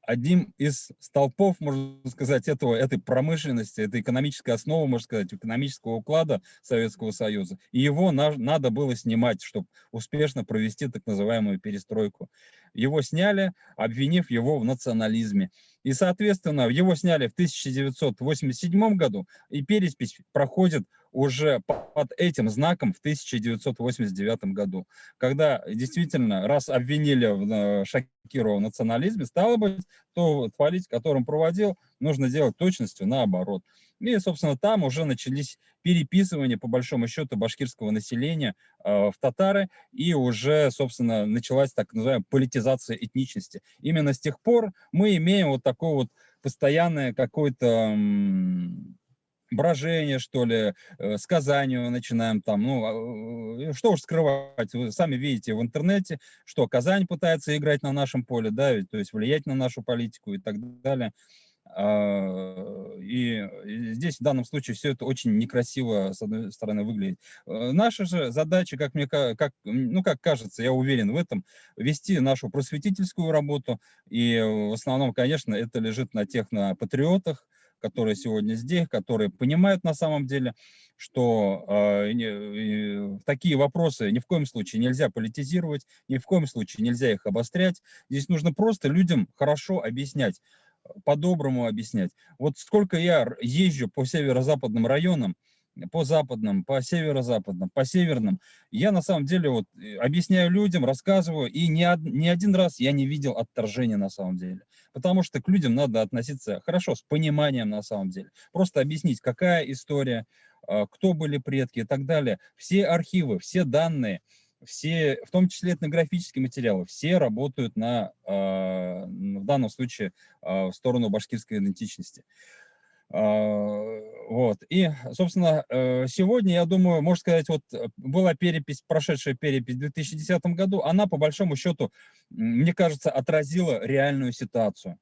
одним из столпов, можно сказать, этой промышленности, этой экономической основы, можно сказать, экономического уклада Советского Союза. И его надо было снимать, чтобы успешно провести так называемую перестройку. Его сняли, обвинив его в национализме. И, соответственно, его сняли в 1987 году, и перепись проходит уже под этим знаком в 1989 году, когда действительно, раз обвинили Шакирова в национализме, стало быть, то политику, которую он проводил, нужно делать точностью наоборот. И, собственно, там уже начались переписывания, по большому счету, башкирского населения в татары, и уже, собственно, началась так называемая политизация этничности. Именно с тех пор мы имеем вот такое вот постоянное какое-то брожение, что ли, с Казанью начинаем там, ну, что уж скрывать, вы сами видите в интернете, что Казань пытается играть на нашем поле, да, ведь, то есть влиять на нашу политику и так далее. И здесь в данном случае все это очень некрасиво, с одной стороны, выглядит. Наша же задача, как мне, как, ну, как кажется, я уверен в этом, вести нашу просветительскую работу. И в основном, конечно, это лежит на тех, на патриотах, которые сегодня здесь, которые понимают на самом деле, что такие вопросы ни в коем случае нельзя политизировать, ни в коем случае нельзя их обострять. Здесь нужно просто людям хорошо объяснять, по-доброму объяснять. Вот сколько я езжу по северо-западным районам, по западным, по северо-западным, по северным, я на самом деле вот объясняю людям, рассказываю, и ни один раз я не видел отторжения на самом деле. Потому что к людям надо относиться хорошо, с пониманием на самом деле. Просто объяснить, какая история, кто были предки и так далее. Все архивы, все данные, все, в том числе этнографические материалы, все работают в данном случае в сторону башкирской идентичности. Вот. И, собственно, сегодня, я думаю, можно сказать, вот была перепись, прошедшая перепись в 2010 году, она, по большому счету, мне кажется, отразила реальную ситуацию.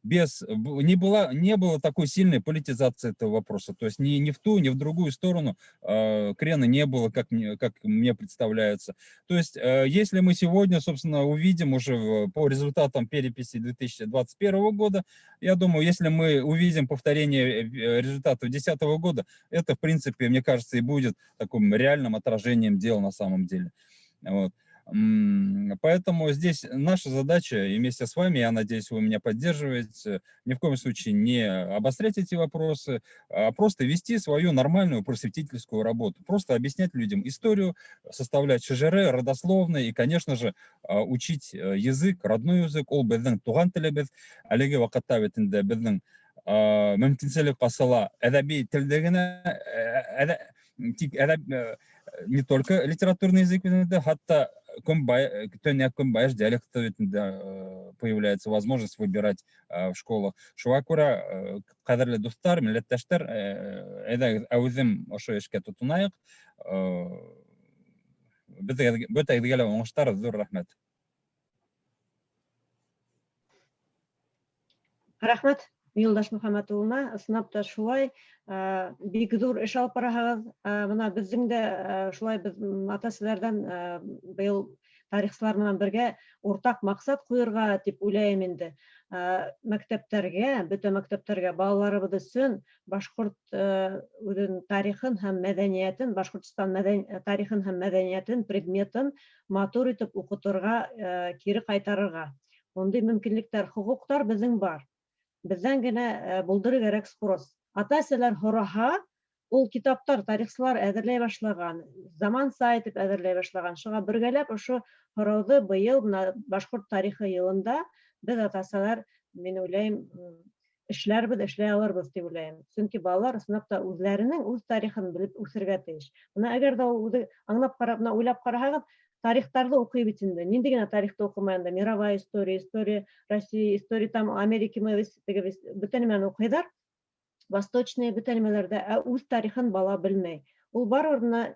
Не было такой сильной политизации этого вопроса. То есть ни в ту, ни в другую сторону крена не было, как мне представляется. То есть если мы сегодня, собственно, увидим уже по результатам переписи 2021 года, я думаю, если мы увидим повторение результатов 2010 года, это, в принципе, мне кажется, и будет таким реальным отражением дел на самом деле. Вот. Поэтому здесь наша задача, и вместе с вами, я надеюсь, вы меня поддерживаете, ни в коем случае не обострять эти вопросы, а просто вести свою нормальную просветительскую работу, просто объяснять людям историю, составлять шежере, родословные и, конечно же, учить язык, родной язык, ул беҙҙең туған телебеҙ. Әлеге ваҡытта бит инде беҙҙең мөмкинселек ҡасыла әҙәби телдә генә, тик не только литературный язык, хатта төньяҡ-көнбайыш диалекты бит инде появляется возможность выбирать в школах. Шуға күрә, ҡәҙерле дуҫтар, милләттәштәр, әйҙәгеҙ, әүҙем ошо эшкә тотонайыҡ. Бөтәгеҙгә лә уңыштар, ҙур рәхмәт. Рәхмәт Юлдаш Мөхәммәт улына. Ысынлап та шулай, бик ҙур эш алып бараһығыҙ. Бына беҙҙең дә шулай беҙ ата-әсәләрҙән быйыл тарихсылар менән бергә уртаҡ маҡсат ҡуйырға тип уйлайым инде. Мәктәптәргә, бөтә мәктәптәргә балаларыбыҙ өсөн башҡорт үҙенең тарихын һәм мәҙәниәтен, Башҡортостан тарихын һәм мәҙәниәтен предметын матур итеп уҡытырға, кире ҡайтарырға. Ундай мөмкинлектәр, хоҡуҡтар беҙҙең бар. Беҙҙән генә булдырыр кәрәк спрос. Ата-әсәләр һораһа, ул китаптар тарихсылар әҙерләй башлаған, заманса итеп әҙерләй башлаған. Шуға бергәләп ошо һорауҙы быйыл бына башҡорт тарихы йылында беҙ ата-әсәләр, мин уйлайым, эшләрбеҙ, эшләй алырбыҙ тип уйлайым. Сөнки балалар ысынлап та үҙҙәренең үҙ тарихын белеп үҫергә тейеш. Бына әгәр ҙә ул үҙе аңлап ҡарап, бына уйлап ҡараһағыҙ, тарихтарҙы уҡый бит инде. Ниндәй генә тарихты уҡымай инде? Мировая история, история России, история там Америки, мы теге бөтә нимәне уҡыйҙар. Восточные бөтә нимәләрҙә, ә үҙ тарихын бала белмәй. Ул барыбер бына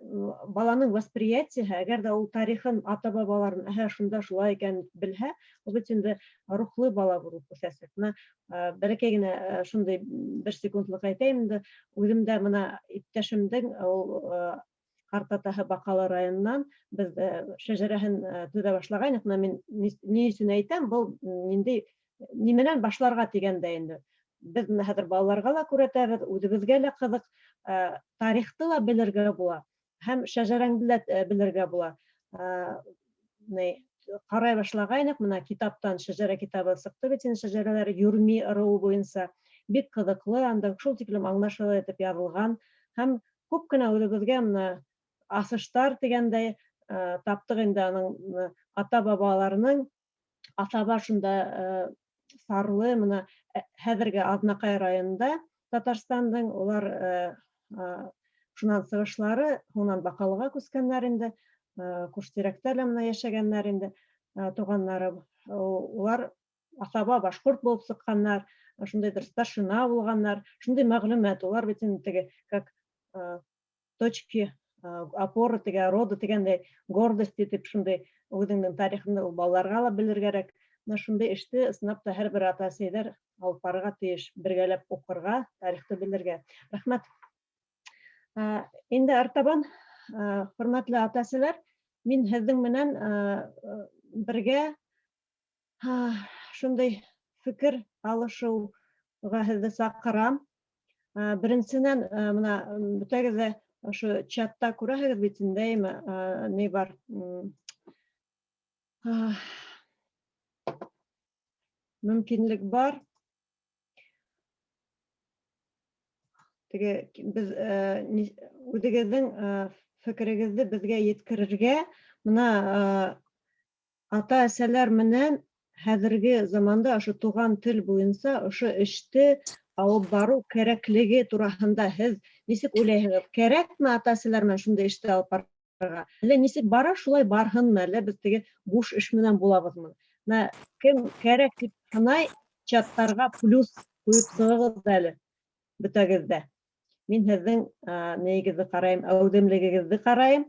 баланың восприятиеһы, әгәр ҙә ул тарихын ата-бабаларын, әһә, шунда шулай икән белһә, ул бит инде рухлы бала булып үҫәсәк. Бына бәләкәй генә шундай бер секундлыҡ әйтәйем инде. Үҙем дә бына иптәшемдең ул ҡартатаһы Баҡалы районынан беҙ шәжәрәһен төҙә башлағайныҡ. Бына мин ни өсөн әйтәм, был ниндәй нимәнән башларға тигәндә инде. Беҙ бына хәҙер балаларға ла күрһәтәбеҙ, үҙебеҙгә лә ҡыҙыҡ, тарихты ла белергә була һәм шәжәрәңде лә белергә була. Ҡарай башлағайныҡ, бына китаптан шәжәрә китабы сыҡты бит инде, шәжәрәләр Юрми ырыуы буйынса бик ҡыҙыҡлы, анда шул тиклем аңлашылы итеп яҙылған һәм күп кенә үҙебеҙгә бына асыштар тигәндәй таптыҡ инде аның ата-бабаларының аҫаба шунда Сарлы, бына хәҙерге Аҙнаҡай районында Татарстандың, улар шунан сығышлары, һуңынан Баҡалыға күскәндәр инде, Ҡуштирәктә лә бына йәшәгәндәр инде, туғаннары. Улар аҫаба башҡорт булып сыҡҡаннар, шундайҙыр старшина булғаннар, шундай мәғлүмәт. Улар бит инде теге, как точки опоры теге рода тигәндәй, гордости тип шундай үҙеңдең тарихыңды ул балаларға ла белергә кәрәк. Бына шундай эште ысынлап та һәр бер ата-әсәйҙәр алып барырға тейеш, бергәләп уҡырға, тарихты белергә. Рәхмәт. Инде артабан, хөрмәтле ата-әсәләр, мин һеҙҙең менән бергә шундай фекер алышыуға һеҙҙе саҡырам. Беренсенән, бына бөтәгеҙ ҙә ошо чатта күрәһегеҙ бит инде, әйме, ни бар? Мөмкинлек бар. Теге беҙ үҙегеҙҙең фекерегеҙҙе беҙгә еткерергә, бына ата-әсәләр менән хәҙерге заманда ошо туған тел буйынса ошо эште алып барыу кәрәклеге тураһында һеҙ нисек уйлайһығыҙ? Кәрәкме ата-әсәләр менән шундай эште алып барырға? Әллә нисек бара, шулай барһынмы? Әллә беҙ теге буш эш менән булабыҙмы? Бына кем кәрәк тип һанай, чаттарға плюс ҡуйып сығығыҙ әле бөтәгеҙ ҙә. Мин һеҙҙең нейегеҙҙе ҡарайым, әүҙемлегегеҙҙе ҡарайым.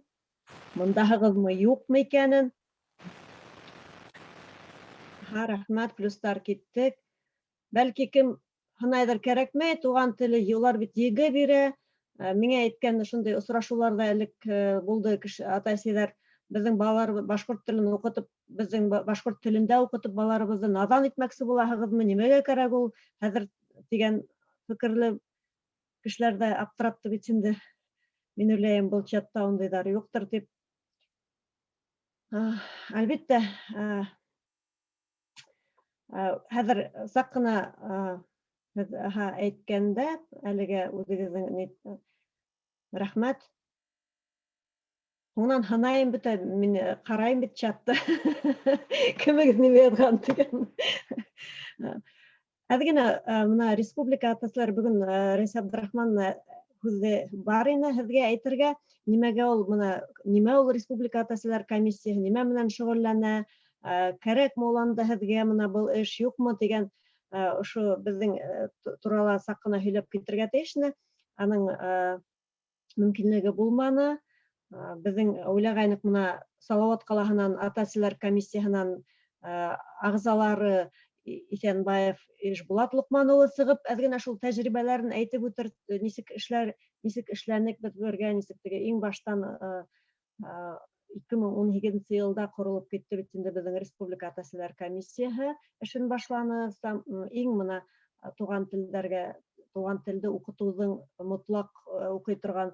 Мындаһығыҙмы, юҡмы икәнен. Ха, рәхмәт, плюстар киттек. Бәлки кем һанайҙыр кәрәкмәй, туған теле улар бит ЕГЭ бирә. Миңә әйткән шундай осрашыуларҙа элек булды кеше, ата-әсәйҙәр беҙҙең балалар башҡорт телен уҡытып, беҙҙең башҡорт телендә уҡытып балаларыбыҙҙы наҙан итмәксе булаһығыҙмы, нимәгә кәрәк ул хәҙер тигән фекерле кешеләр ҙә аптыратты бит инде. Мин уйлайым, был чатта ундайҙар юҡтыр тип. Әлбиттә, хәҙер саҡ ҡына һеҙ әйткәндә, әлегә үҙегеҙҙең рәхмәт. Һуңынан һынайым бөтә, мин ҡарайым бит чатты. Кемегеҙ нимә яҙған тигән. Әҙ генә бына республика ата-әсәләре бөгөн Рәйсә Абдрахман һүҙе бар ине һеҙгә әйтергә, нимәгә ул бына нимә ул республика ата-әсәләр комиссияһы, нимә менән шөғөлләнә, кәрәкме ул анда һеҙгә бына был эш, юҡмы тигән ошо беҙҙең турала саҡ ҡына һөйләп китергә тейеш ине. Аның мөмкинлеге булманы. Беҙҙең уйлағайныҡ бына Салауат ҡалаһынан ата-әсәләр комиссияһынан ағзалары Иҫәнбаев Ишбулат Лоҡман улы сығып, әҙ генә шул тәжрибәләрен әйтеп үтер, нисек эшләр, нисек эшләнек беҙ бергә, нисек теге иң баштан 2018 йылда ҡоролоп китте бит инде беҙҙең республика ата-әсәләр комиссияһы эшен башланы. Иң бына туған телдәргә, туған телде уҡытыуҙың мотлаҡ уҡый торған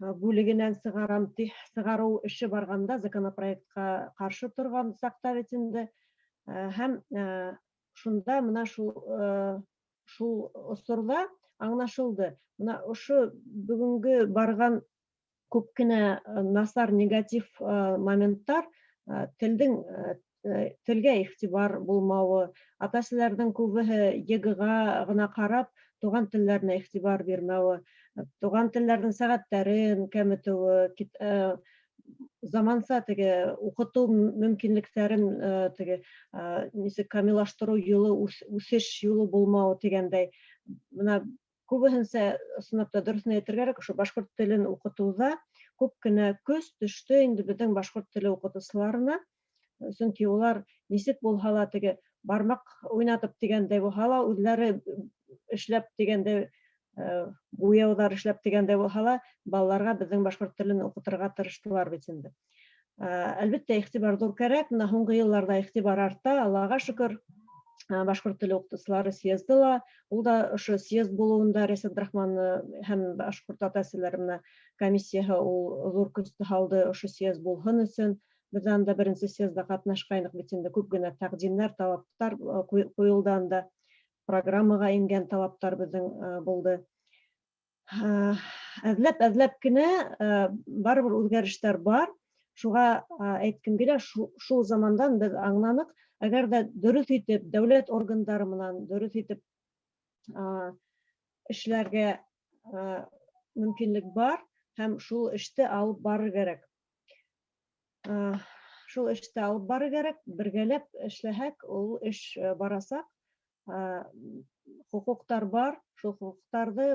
бүлегенән сығарам сығарыу эше барғанда законопроектҡа ҡаршы торған саҡта бит инде. Һәм шунда бына шул осорҙа аңлашылды. Бына ошо бөгөнгө барған күп кенә насар негатив моменттар, телгә иғтибар булмауы, ата-әсәләрҙең күбеһе ЕГЭ-ға ғына ҡарап туған телдәренә иғтибар бирмәүе, туған телдәрҙең сәғәттәрен кәметеүе, заманса теге уҡытыу мөмкинлектәрен теге нисек камиллаштырыу юлы, үҫеш юлы булмауы тигәндәй. Бына күбеһенсә, ысынлап та, дөрөҫөн әйтергә кәрәк, ошо башҡорт телен уҡытыуҙа күп кенә көс төштө инде беҙҙең башҡорт теле уҡытыусыларына, сөнки улар нисек булһа ла теге бармаҡ уйнатып тигәндәй булһа ла, үҙҙәре эшләп тигәндәй, буяуҙар эшләп тигәндәй булһа ла, балаларға беҙҙең башҡорт телен уҡытырға тырыштылар бит инде. Әлбиттә, иғтибар ҙур кәрәк. Бына һуңғы йылларҙа иғтибар арта, Аллаға шөкөр. Башҡорт теле уҡытыусылары съезды ла, ул да ошо съезд булыуында Рәйсә Абдрахман һәм башҡорт ата-әсәләре менән комиссияһы ул ҙур көс һалды ошо съезд булһын өсөн. Беҙ анда беренсе съезда ҡатнашҡайныҡ бит инде, күп кенә тәҡдимдәр, талаптар ҡуйылды анда, программаға ингән талаптар беҙҙең булды. Әҙләп-әҙләп кенә барыбер үҙгәрештәр бар. Шуға әйткем килә, шул замандан беҙ аңланыҡ, әгәр ҙә дөрөҫ итеп дәүләт органдары менән дөрөҫ итеп эшләргә мөмкинлек бар һәм шул эште алып барыр кәрәк. Шул эште алып барыр кәрәк, бергәләп эшләһәк, ул эш барасаҡ. Хоҡуҡтар бар, шул хоҡуҡтарҙы,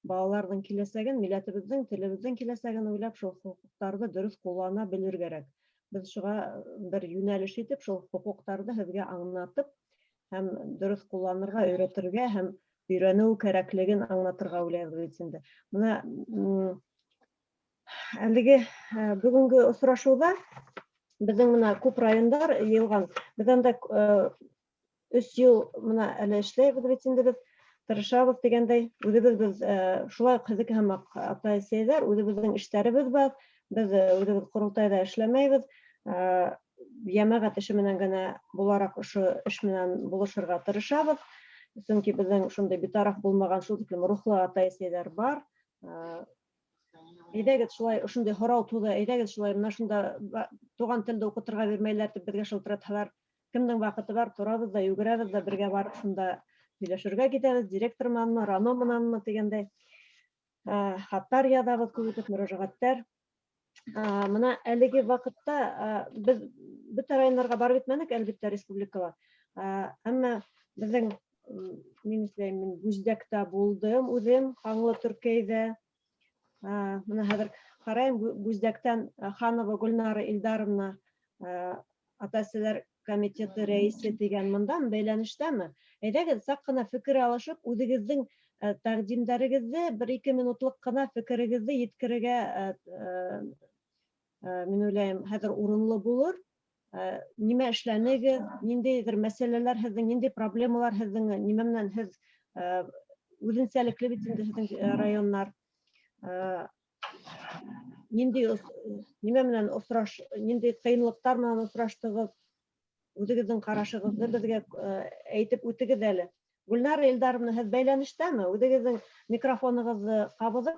балаларҙың киләсәген, милләтебеҙҙең, телебеҙҙең киләсәген уйлап, шул хоҡуҡтарҙы дөрөҫ ҡуллана белер кәрәк. Беҙ шуға бер йүнәлеш итеп, шул хоҡуҡтарҙы һеҙгә аңлатып һәм дөрөҫ ҡулланырға өйрәтергә һәм өйрәнеү кәрәклеген аңлатырға уйлайбыҙ бит инде. Бына әлеге бөгөнгө осрашыуҙа беҙҙең бына күп райондар йыйылған. Беҙ анда 3 йыл бына әле эшләйбеҙ бит инде, беҙ тырышабыҙ тигәндәй, үҙебеҙ беҙ шулай уҡ һеҙҙеке һымаҡ ата-әсәйҙәр, үҙебеҙҙең эштәребеҙ бар, беҙ үҙебеҙ ҡоролтайҙа эшләмәйбеҙ, йәмәғәт эше менән генә булараҡ ошо эш менән булышырға тырышабыҙ, сөнки беҙҙең шундай битараф булмаған шул тиклем рухлы ата-әсәйҙәр бар. Әйҙәгеҙ шулай, ошондай һорау тыуҙы, әйҙәгеҙ шулай, бына шунда туған телде уҡытырға бирмәйләр тип беҙгә шылтыратһалар, кемдең ваҡыты бар, торабыҙ да, йүгерәбеҙ ҙә, бергә барып шунда һөйләшергә китәбеҙ, директор менәнме, рано менәнме тигәндәй. Хаттар яҙабыҙ, күп итеп мөрәжәғәттәр. Бына әлеге ваҡытта беҙ бөтә райондарға барып етмәнек, әлбиттә, республикала. Әммә беҙҙең, мин эшләйем, мин Бүздәктә булдым үҙем, Ҡаңлы Төркәйҙә. Бына хәҙер ҡарайым, Бүздәктән Ханова Гөлнара Илдаровна, ата-әсәләр комитеты рәйесе тигән мындан бәйләнештәме? Әйҙәгеҙ, саҡ ҡына фекер алышып, үҙегеҙҙең тәҡдимдәрегеҙҙе, бер-ике минутлыҡ ҡына фекерегеҙҙе еткерергә, мин уйлайым, хәҙер урынлы булыр. Нимә эшләнегеҙ, ниндәйҙер мәсьәләләр һеҙҙең, ниндәй проблемалар һеҙҙең, нимә менән һеҙ үҙенсәлекле бит инде һеҙҙең районнар. Нинди нимә менән осраш, нинди ҡыйынлыҡтар менән осраштығыҙ? Үҙегеҙҙең ҡарашығыҙҙы беҙгә әйтеп үтегеҙ әле. Гөлнара Илдаровна, һеҙ бәйләнештәме? Үҙегеҙҙең микрофонығыҙҙы ҡабыҙып,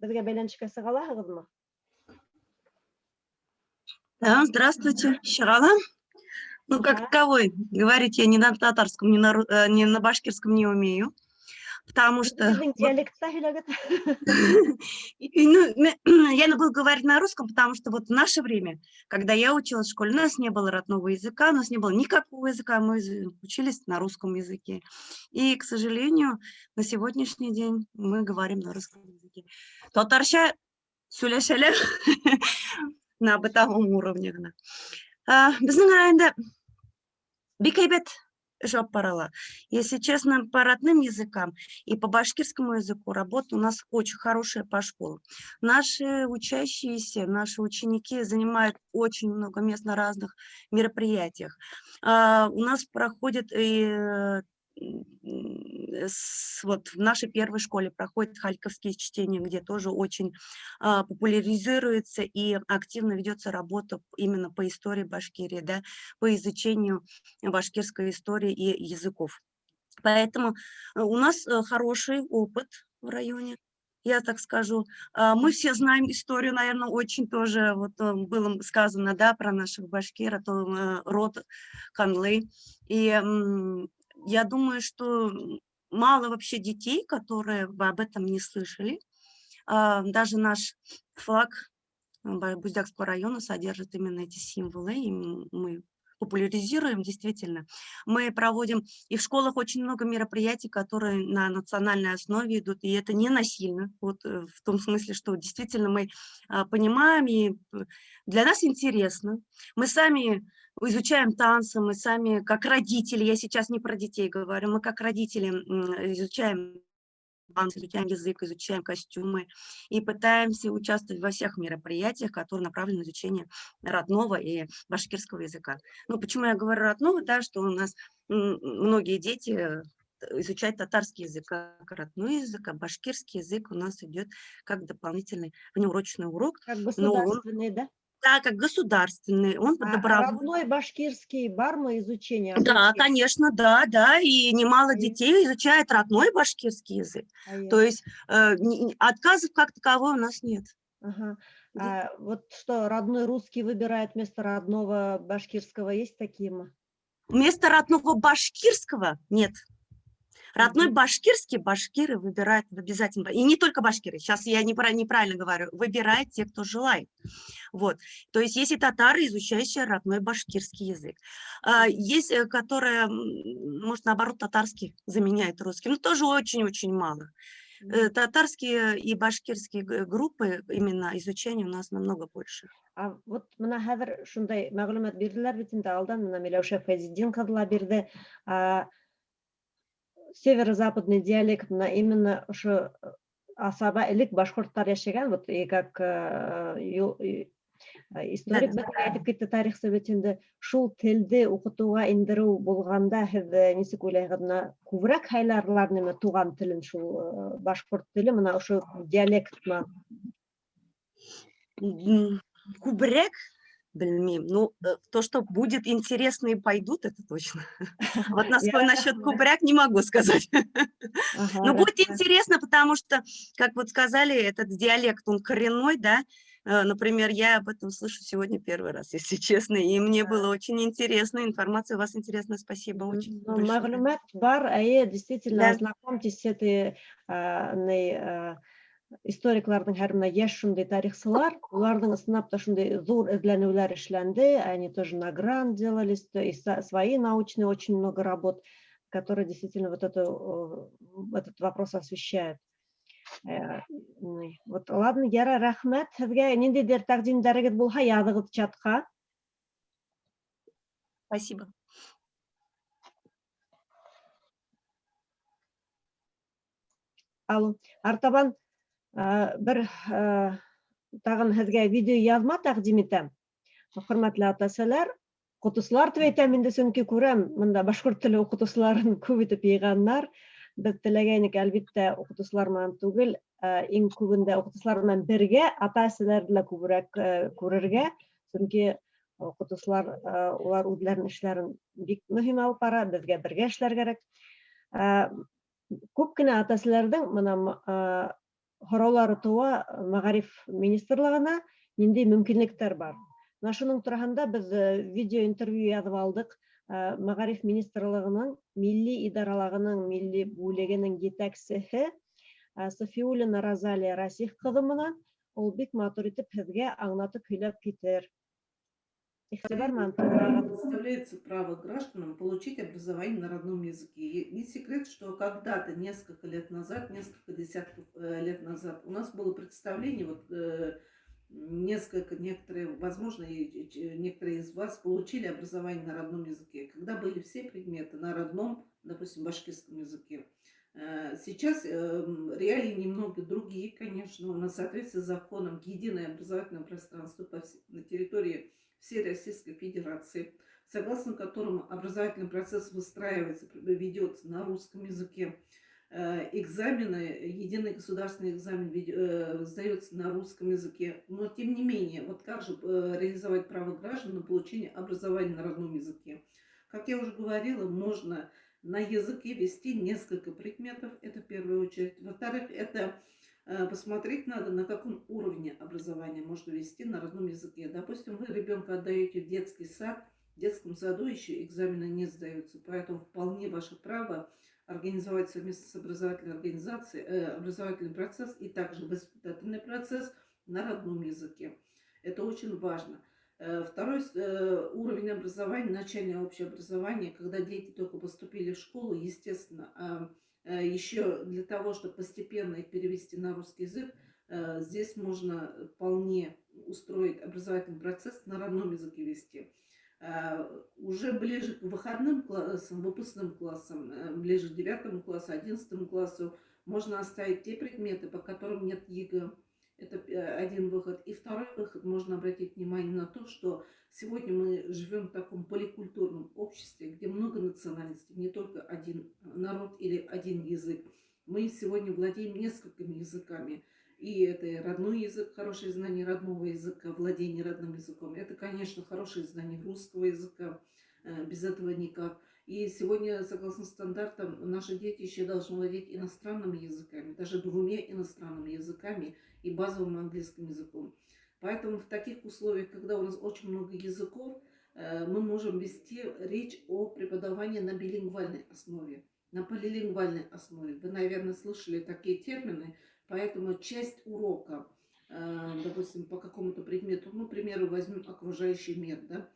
беҙгә бәйләнешкә сыға алаһығыҙмы? Да, здравствуйте, Щерала. Ну, как таковой, говорить я ни на татарском, ни на башкирском не умею, потому что Беҙҙең диалектта һөйләгеҙ. Ну, я буду говорить на русском, потому что вот в наше время, когда я училась в школе, у нас не было родного языка, у нас не было никакого языка, мы учились на русском языке. И, к сожалению, на сегодняшний день мы говорим на русском языке. Татарча сөйләшәләр на бытовом уровне генә. Безнең районда бик әйбәт эш алып барыла. Если честно, по родным языкам и по башкирскому языку работа у нас очень хорошая по школам. Наши учащиеся, наши ученики занимают очень много мест на разных мероприятиях. У нас проходит и, вот в нашей первой школе проходят харьковские чтения, где тоже очень популяризируется и активно ведется работа именно по истории Башкирии, да, по изучению башкирской истории и языков. Поэтому у нас хороший опыт в районе, я так скажу. Мы все знаем историю, наверное, очень тоже, вот было сказано, да, про наших башкир, а то род Канлы. И я думаю, что мало вообще детей, которые бы об этом не слышали. Даже наш флаг Буздякского района содержит именно эти символы, и мы популяризируем действительно. Мы проводим и в школах очень много мероприятий, которые на национальной основе идут, и это не насильно, вот в том смысле, что действительно мы понимаем, и для нас интересно. Мы сами изучаем танцы, мы сами как родители, я сейчас не про детей говорю, мы как родители изучаем танцы, изучаем язык, изучаем костюмы и пытаемся участвовать во всех мероприятиях, которые направлены на изучение родного и башкирского языка. Ну, почему я говорю родного, да, что у нас многие дети изучают татарский язык как родной язык, а башкирский язык у нас идет как дополнительный внеурочный урок. Как Но он государственный, да? Да, как государственный, он А добровольный. родной башкирский бармы изучение, Да, обучение? конечно, да, и немало детей изучает родной башкирский язык. То есть отказов как таковой у нас нет. А вот что, родной русский выбирает вместо родного башкирского, есть такие? Вместо родного башкирского нет. Родной башкирский башкиры выбирают обязательно. И не только башкиры, сейчас я неправильно говорю, выбирают те, кто желает. Вот. То есть есть и татары, изучающие родной башкирский язык. Есть, которые, может, наоборот, татарский заменяют русский, но тоже очень-очень мало. Татарские и башкирские группы именно изучения у нас намного больше. А вот мына хәҙер шундай мәғлүмәт бирҙеләр бит инде алдан, мына Миләүшә Фәйзетдин ҡыҙы ла бирҙе. Северо-западный диалект мына именно ошо асаба элек башҡорттар йәшәгән, вот и как историк беҙгә әйтеп китте тарихсы бит инде, шул телде уҡытыуға индереү булғанда һеҙ нисек уйлайһығыҙ, мына күберәк һайларлар нимә туған телен, шул башҡорт теле мына ошо диалектмы? Күберәк белмәйем. Ну, то, что будет интересно и пойдут, это точно. Вот насчет күберәк не могу сказать. Но будет интересно, потому что, как вот сказали, этот диалект, он коренной, да. Например, я об этом слышу сегодня первый раз, если честно, и мне было очень интересно, информация у вас интересная, спасибо очень большое. Мәғлүмәт бар, әйе, действительно, ознакомьтесь с этой, историкларҙың һәр бер йәш шундай тарихсылар, уларҙың ысынлап та шундай ҙур эҙләнеүҙәр эшләнде, они тоже на грант делались, то есть свои научные очень много работ, которые действительно вот этот вопрос освещают. Вот, ладно, Яра, рәхмәт һеҙгә. Ниндәйҙер тәҡдимдәрегеҙ булһа, яҙығыҙ чатҡа. Спасибо. Алло, артабан, бер, тағын һеҙгә видео яҙма тәҡдим итәм. Хөрмәтле ата-әсәләр, уҡытыусылар тип әйтәм инде, сөнки күрәм, бында башҡорт теле уҡытыусыларын күп итеп йыйғаннар. Беҙ теләгәйнек, әлбиттә, уҡытыусылар менән түгел, иң күбендә уҡытыусылар менән бергә ата-әсәләрҙе лә күберәк күрергә, сөнки уҡытыусылар улар үҙҙәренең эшләрен бик мөһим алып бара, беҙгә бергә эшләр кәрәк. Күп кенә ата-әсәләрҙең бына һорауҙары тыуа мәғариф министрлығына, ниндәй мөмкинлектәр бар. Менә шуның тураһында беҙ видео интервью яҙып алдыҡ. Мәғариф министрлығының милли идаралығының милли бүлегенең етәксеһе Софиуллина Розалия Расих ҡыҙы менән ул бик матур итеп һеҙгә аңлатып һөйләп китер. Иғтибар менән тыңлағыҙ. Предоставляется право гражданам получить образование на родном языке. И не секрет, что когда-то, несколько лет назад, несколько десятков лет назад, у нас было представление, вот несколько, некоторые, возможно, и некоторые из вас получили образование на родном языке, когда были все предметы на родном, допустим, башкирском языке. Сейчас реалии немного другие, конечно, у нас в соответствии с законом единое образовательное пространство на территории всей Российской Федерации, согласно которому образовательный процесс выстраивается, ведется на русском языке. Экзамены, единый государственный экзамен сдается на русском языке. Но тем не менее, вот как же реализовать право граждан на получение образования на родном языке? Как я уже говорила, можно на языке вести несколько предметов, это в первую очередь. Во-вторых, это посмотреть надо, на каком уровне образования можно вести на родном языке. Допустим, вы ребенка отдаете в детский сад, в детском саду еще экзамены не сдаются, поэтому вполне ваше право организовать совместно с образовательной организацией образовательный процесс и также воспитательный процесс на родном языке. Это очень важно. Второй уровень образования, начальное общее образование, когда дети только поступили в школу, естественно, еще для того, чтобы постепенно их перевести на русский язык, здесь можно вполне устроить образовательный процесс, на родном языке вести. Уже ближе к выходным классам, выпускным классам, ближе к 9 классу, 11 классу, можно оставить те предметы, по которым нет ЕГЭ. Это один выход. И второй выход, можно обратить внимание на то, что сегодня мы живем в таком поликультурном обществе, где много национальностей, не только один народ или один язык. Мы сегодня владеем несколькими языками. И это и родной язык, хорошее знание родного языка, владение родным языком. Это, конечно, хорошее знание русского языка, без этого никак. И сегодня, согласно стандартам, наши дети еще должны владеть иностранными языками, даже двумя иностранными языками и базовым английским языком. Поэтому в таких условиях, когда у нас очень много языков, мы можем вести речь о преподавании на билингвальной основе, на полилингвальной основе. Вы, наверное, слышали такие термины, поэтому часть урока, допустим, по какому-то предмету, ну, к примеру, возьмем окружающий мир, да,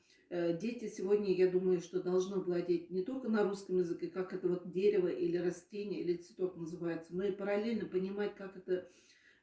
дети сегодня, я думаю, что должны владеть не только на русском языке, как это вот дерево или растение или цветок называется, но и параллельно понимать, как это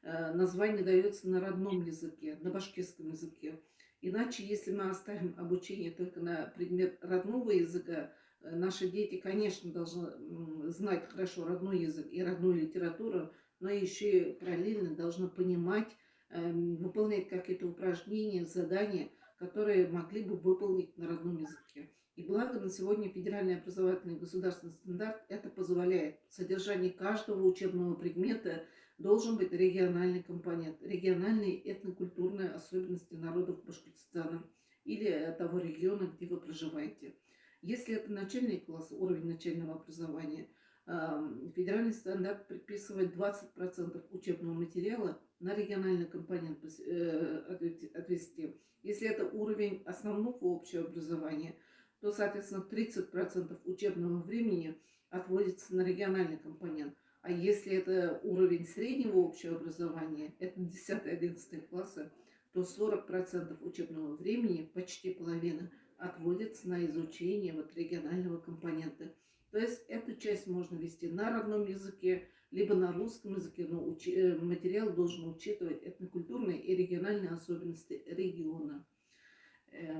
название дается на родном языке, на башкирском языке. Иначе, если мы оставим обучение только на предмет родного языка, наши дети, конечно, должны знать хорошо родной язык и родную литературу, но еще и параллельно должны понимать, выполнять какие-то упражнения, задания, которые могли бы выполнить на родном языке. И благо на сегодня федеральный образовательный государственный стандарт это позволяет. В содержании каждого учебного предмета должен быть региональный компонент, региональные этнокультурные особенности народов Башкортостана или того региона, где вы проживаете. Если это начальный класс, уровень начального образования, федеральный стандарт предписывает 20% учебного материала на региональный компонент отвести. Если это уровень основного общего образования, то, соответственно, 30% учебного времени отводится на региональный компонент. А если это уровень среднего общего образования, это 10-11 классы, то 40% учебного времени, почти половина, отводится на изучение вот регионального компонента. То есть эту часть можно вести на родном языке, либо на русском языке, но материал должен учитывать этнокультурные и региональные особенности региона.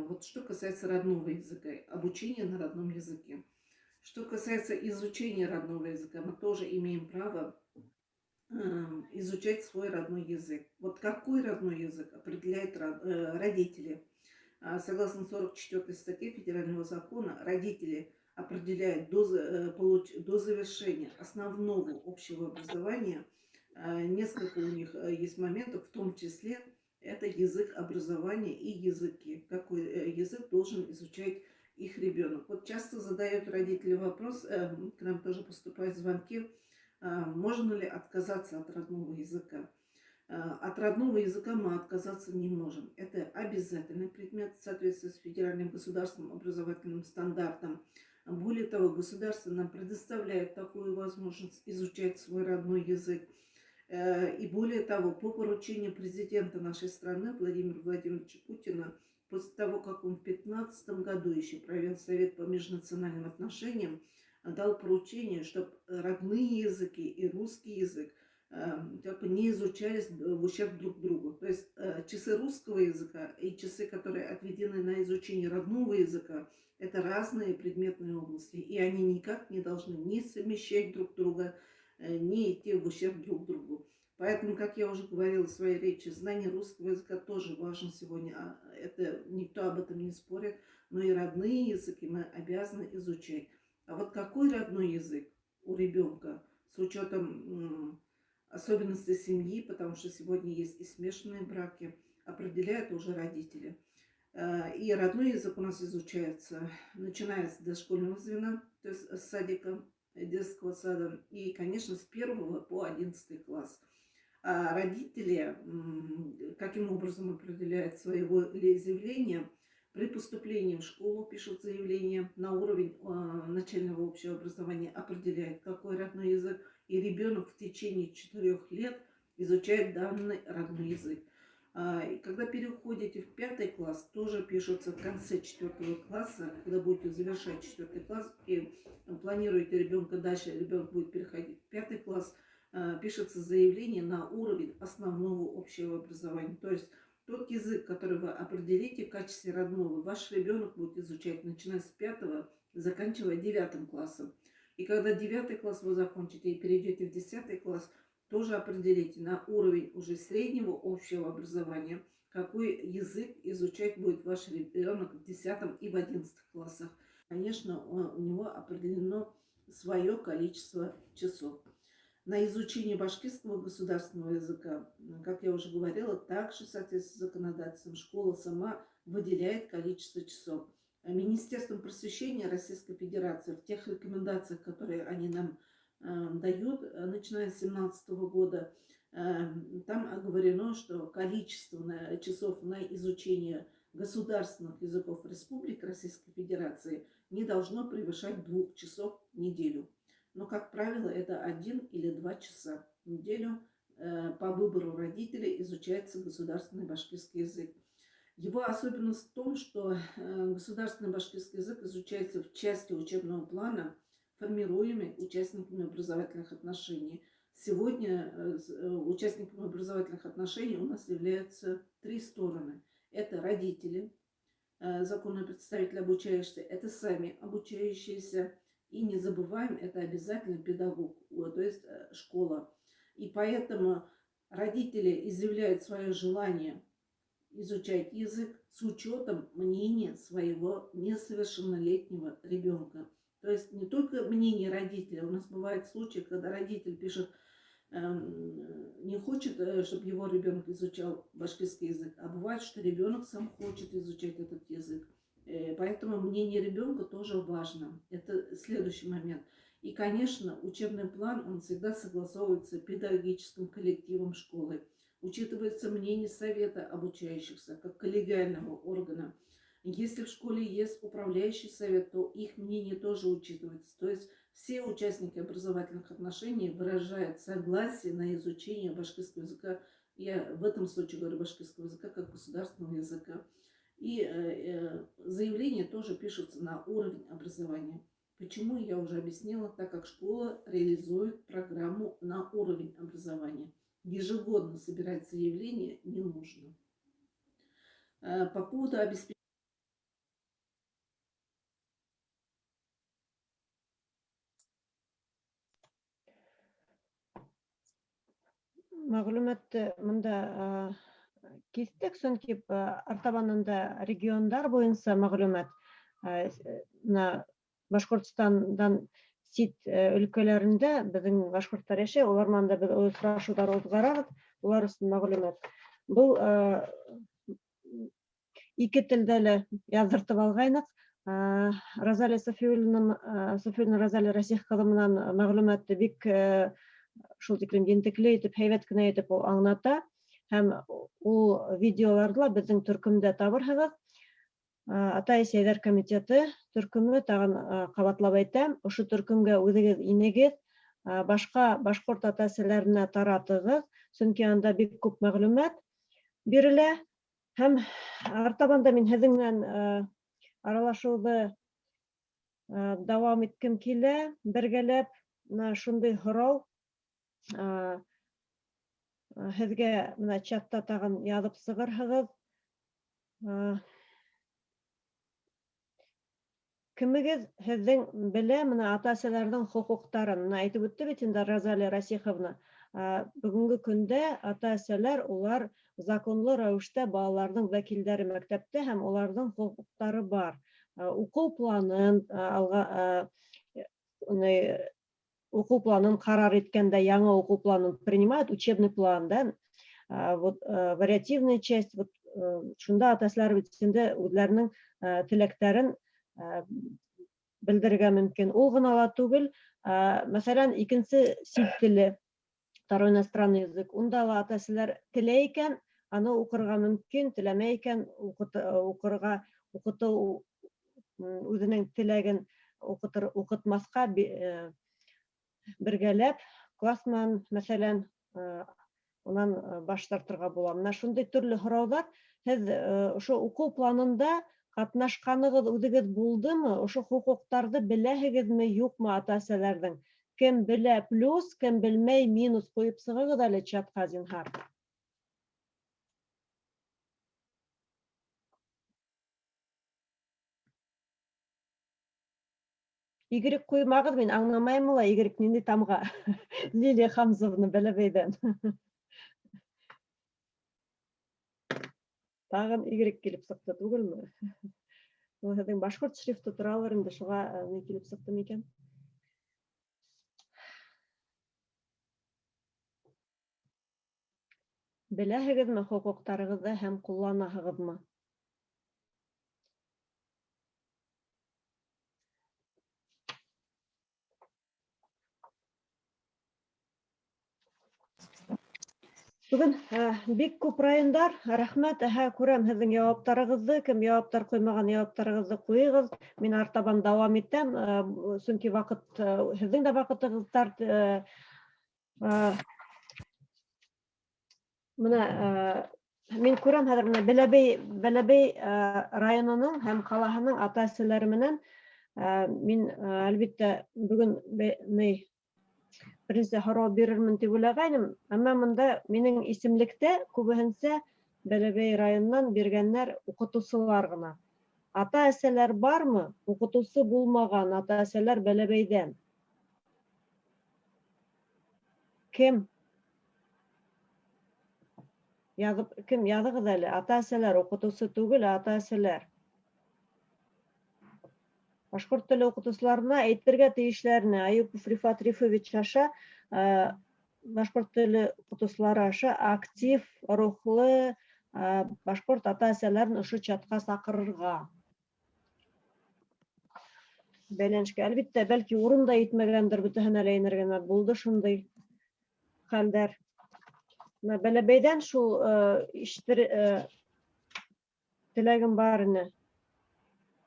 Вот что касается родного языка, обучения на родном языке. Что касается изучения родного языка, мы тоже имеем право изучать свой родной язык. Вот какой родной язык определяют родители. Согласно 44 статье Федерального закона, родители определяет до завершения основного общего образования. Несколько у них есть моментов, в том числе это язык образования и языки. Какой язык должен изучать их ребенок. Вот часто задают родители вопрос, к нам тоже поступают звонки, можно ли отказаться от родного языка. От родного языка мы отказаться не можем. Это обязательный предмет в соответствии с федеральным государственным образовательным стандартом. Более того, государство нам предоставляет такую возможность изучать свой родной язык. И более того, по поручению президента нашей страны Владимира Владимировича Путина, после того, как он в 2015 году еще провел совет по межнациональным отношениям, дал поручение, чтобы родные языки и русский язык как бы не изучались в ущерб друг другу. То есть часы русского языка и часы, которые отведены на изучение родного языка, это разные предметные области, и они никак не должны ни совмещать друг друга, ни идти в ущерб друг другу. Поэтому, как я уже говорила в своей речи, знание русского языка тоже важно сегодня. Это никто об этом не спорит, но и родные языки мы обязаны изучать. А вот какой родной язык у ребенка с учетом особенностей семьи, потому что сегодня есть и смешанные браки, определяют уже родители. И родной язык у нас изучается, начиная с дошкольного звена, то есть с садика, детского сада, и, конечно, с 1 по 11 класс. А родители каким образом определяют свое волеизъявление? При поступлении в школу пишут заявление на уровень начального общего образования, определяет, какой родной язык, и ребенок в течение 4 лет изучает данный родной язык. И когда переходите в 5 класс, тоже пишутся в конце 4 класса, когда будете завершать 4 класс и планируете ребенка дальше, ребенок будет переходить в 5 класс, пишется заявление на уровень основного общего образования. То есть тот язык, который вы определите в качестве родного, ваш ребенок будет изучать, начиная с 5, заканчивая 9 классом. И когда 9 класс вы закончите и перейдете в 10 класс, тоже определите на уровень уже среднего общего образования, какой язык изучать будет ваш ребенок в 10 и в 11 классах. Конечно, у него определено свое количество часов. На изучение башкирского государственного языка, как я уже говорила, также в соответствии с законодательством школа сама выделяет количество часов. Министерством просвещения Российской Федерации в тех рекомендациях, которые они нам дают, начиная с 2017 года, там оговорено, что количество часов на изучение государственных языков Республик Российской Федерации не должно превышать 2 часов в неделю. Но, как правило, это 1 или 2 часа в неделю по выбору родителей изучается государственный башкирский язык. Его особенность в том, что государственный башкирский язык изучается в части учебного плана, формируемой участниками образовательных отношений. Сегодня участниками образовательных отношений у нас являются 3 стороны. Это родители, законные представители обучающихся, это сами обучающиеся. И не забываем, это обязательно педагог, то есть школа. И поэтому родители изъявляют свое желание изучать язык с учетом мнения своего несовершеннолетнего ребенка. То есть не только мнение родителя. У нас бывают случаи, когда родитель пишет, не хочет, чтобы его ребенок изучал башкирский язык, а бывает, что ребенок сам хочет изучать этот язык. Поэтому мнение ребенка тоже важно. Это следующий момент. И, конечно, учебный план, он всегда согласовывается педагогическим коллективом школы. Учитывается мнение совета обучающихся, как коллегиального органа. Если в школе есть управляющий совет, то их мнение тоже учитывается. То есть все участники образовательных отношений выражают согласие на изучение башкирского языка. Я в этом случае говорю башкирского языка как государственного языка. И заявления тоже пишутся на уровень образования. Почему, я уже объяснила, так как школа реализует программу на уровень образования. Ежегодно собирать заявления не нужно. По поводу обеспечения. Мәғлүмәтте мында киҫтек, сөнки артабанында региондар буйынса мәғлүмәт. Мына Башҡортостандан сит өлкәләрендә беҙҙең башҡорттар йәшәй, улар менән дә беҙ осрашыуҙар уҙғарабыҙ, улар өсөн мәғлүмәт. Был ике телдә лә яҙҙыртып алғайныҡ. Розалия Сафиуллина, Сафиуллина Розалия Расих ҡыҙы менән мәғлүмәтте бик шул тиклем ентекле итеп, һәйбәт кенә итеп ул аңлата. Һәм ул видеоларҙы ла беҙҙең төркөмдә табырһығыҙ. Атай-әсәйҙәр комитеты төркөмө, тағын ҡабатлап әйтәм, ошо төркөмгә үҙегеҙ инегеҙ, башҡа башҡорт ата-әсәләренә таратығыҙ, сөнки анда бик күп мәғлүмәт бирелә. Һәм артабан да мин һеҙҙең менән аралашыуҙы дауам иткем килә, бергәләп бына шундай һорау һеҙгә бына чатта тағын яҙып сығырһығыҙ. Кемегеҙ һеҙҙең белә бына ата-әсәләрҙең хоҡуҡтарын? Бына әйтеп үтте бит инде Розалия Расиховна. Бөгөнгө көндә ата-әсәләр улар законлы рәүештә балаларҙың вәкилдәре мәктәптә һәм уларҙың хоҡуҡтары бар. Уҡыу планын алға, уҡыу планын ҡарар иткәндә яңы уҡыу планын принимают, учебный план, да? Вот вариативная часть, вот шунда ата-әсәләр бит инде үҙҙәренең теләктәрен белдерергә мөмкин. Ул ғына ла түгел, мәҫәлән, икенсе сит теле, второй иностранный язык, унда ла ата-әсәләр теләй икән, аны уҡырға мөмкин, теләмәй икән, уҡырға, уҡытыу үҙенең теләген уҡытыр, уҡытмаҫҡа бергәләп класс менән, мәҫәлән, унан баш тартырға була. Менә шундай төрлө һорауҙар. Һеҙ ошо уҡыу планында ҡатнашҡанығыҙ үҙегеҙ булдымы? Ошо хоҡуҡтарҙы беләһегеҙме, юҡмы ата-әсәләрҙең? Кем белә плюс, кем белмәй минус ҡуйып сығығыҙ әле чатҡа, зинһар. Игерек ҡуймағыҙ, мин аңламайым ла, игерек ниндәй тамға? Лилия Хамзовна Бәләбәйҙән. Тағын игерек килеп сыҡты түгелме? Ул һеҙҙең башҡорт шрифты торалыр инде, шуға ни килеп сыҡты микән? Беләһегеҙме хоҡуҡтарығыҙҙы һәм ҡулланаһығыҙмы? Бөгөн бик күп райондар, рәхмәт, әһә, күрәм һеҙҙең яуаптарығыҙҙы, кем яуаптар ҡуймаған, яуаптарығыҙҙы ҡуйығыҙ. Мин артабан дауам итәм, сөнки ваҡыт, һеҙҙең дә ваҡытығыҙ тарт. Бына мин күрәм хәҙер бына Бәләбәй районының һәм ҡалаһының ата-әсәләре менән мин, әлбиттә, бөгөн беренсе һорау бирермен тип уйлағайным, әммә бында минең исемлектә күбеһенсә Бәләбәй районынан биргәннәр уҡытыусылар ғына. Ата-әсәләр бармы? Уҡытыусы булмаған ата-әсәләр Бәләбәйҙән. Кем? Яҙып, кем яҙығыҙ әле? Ата-әсәләр, уҡытыусы түгел, ата-әсәләр. Башҡорт теле уҡытыусыларына әйтергә тейешләренә Аюпов Рифат Рифович аша, башҡорт теле уҡытыусылары аша актив, рухлы, башҡорт ата-әсәләрен ошо чатҡа саҡырырға. Бәйләнешкә, әлбиттә, бәлки урын да етмәгәндер, бөтәһенә лә инергә булды шундай хәлдәр. Бына Бәләбәйҙән шул теләгем бар ине.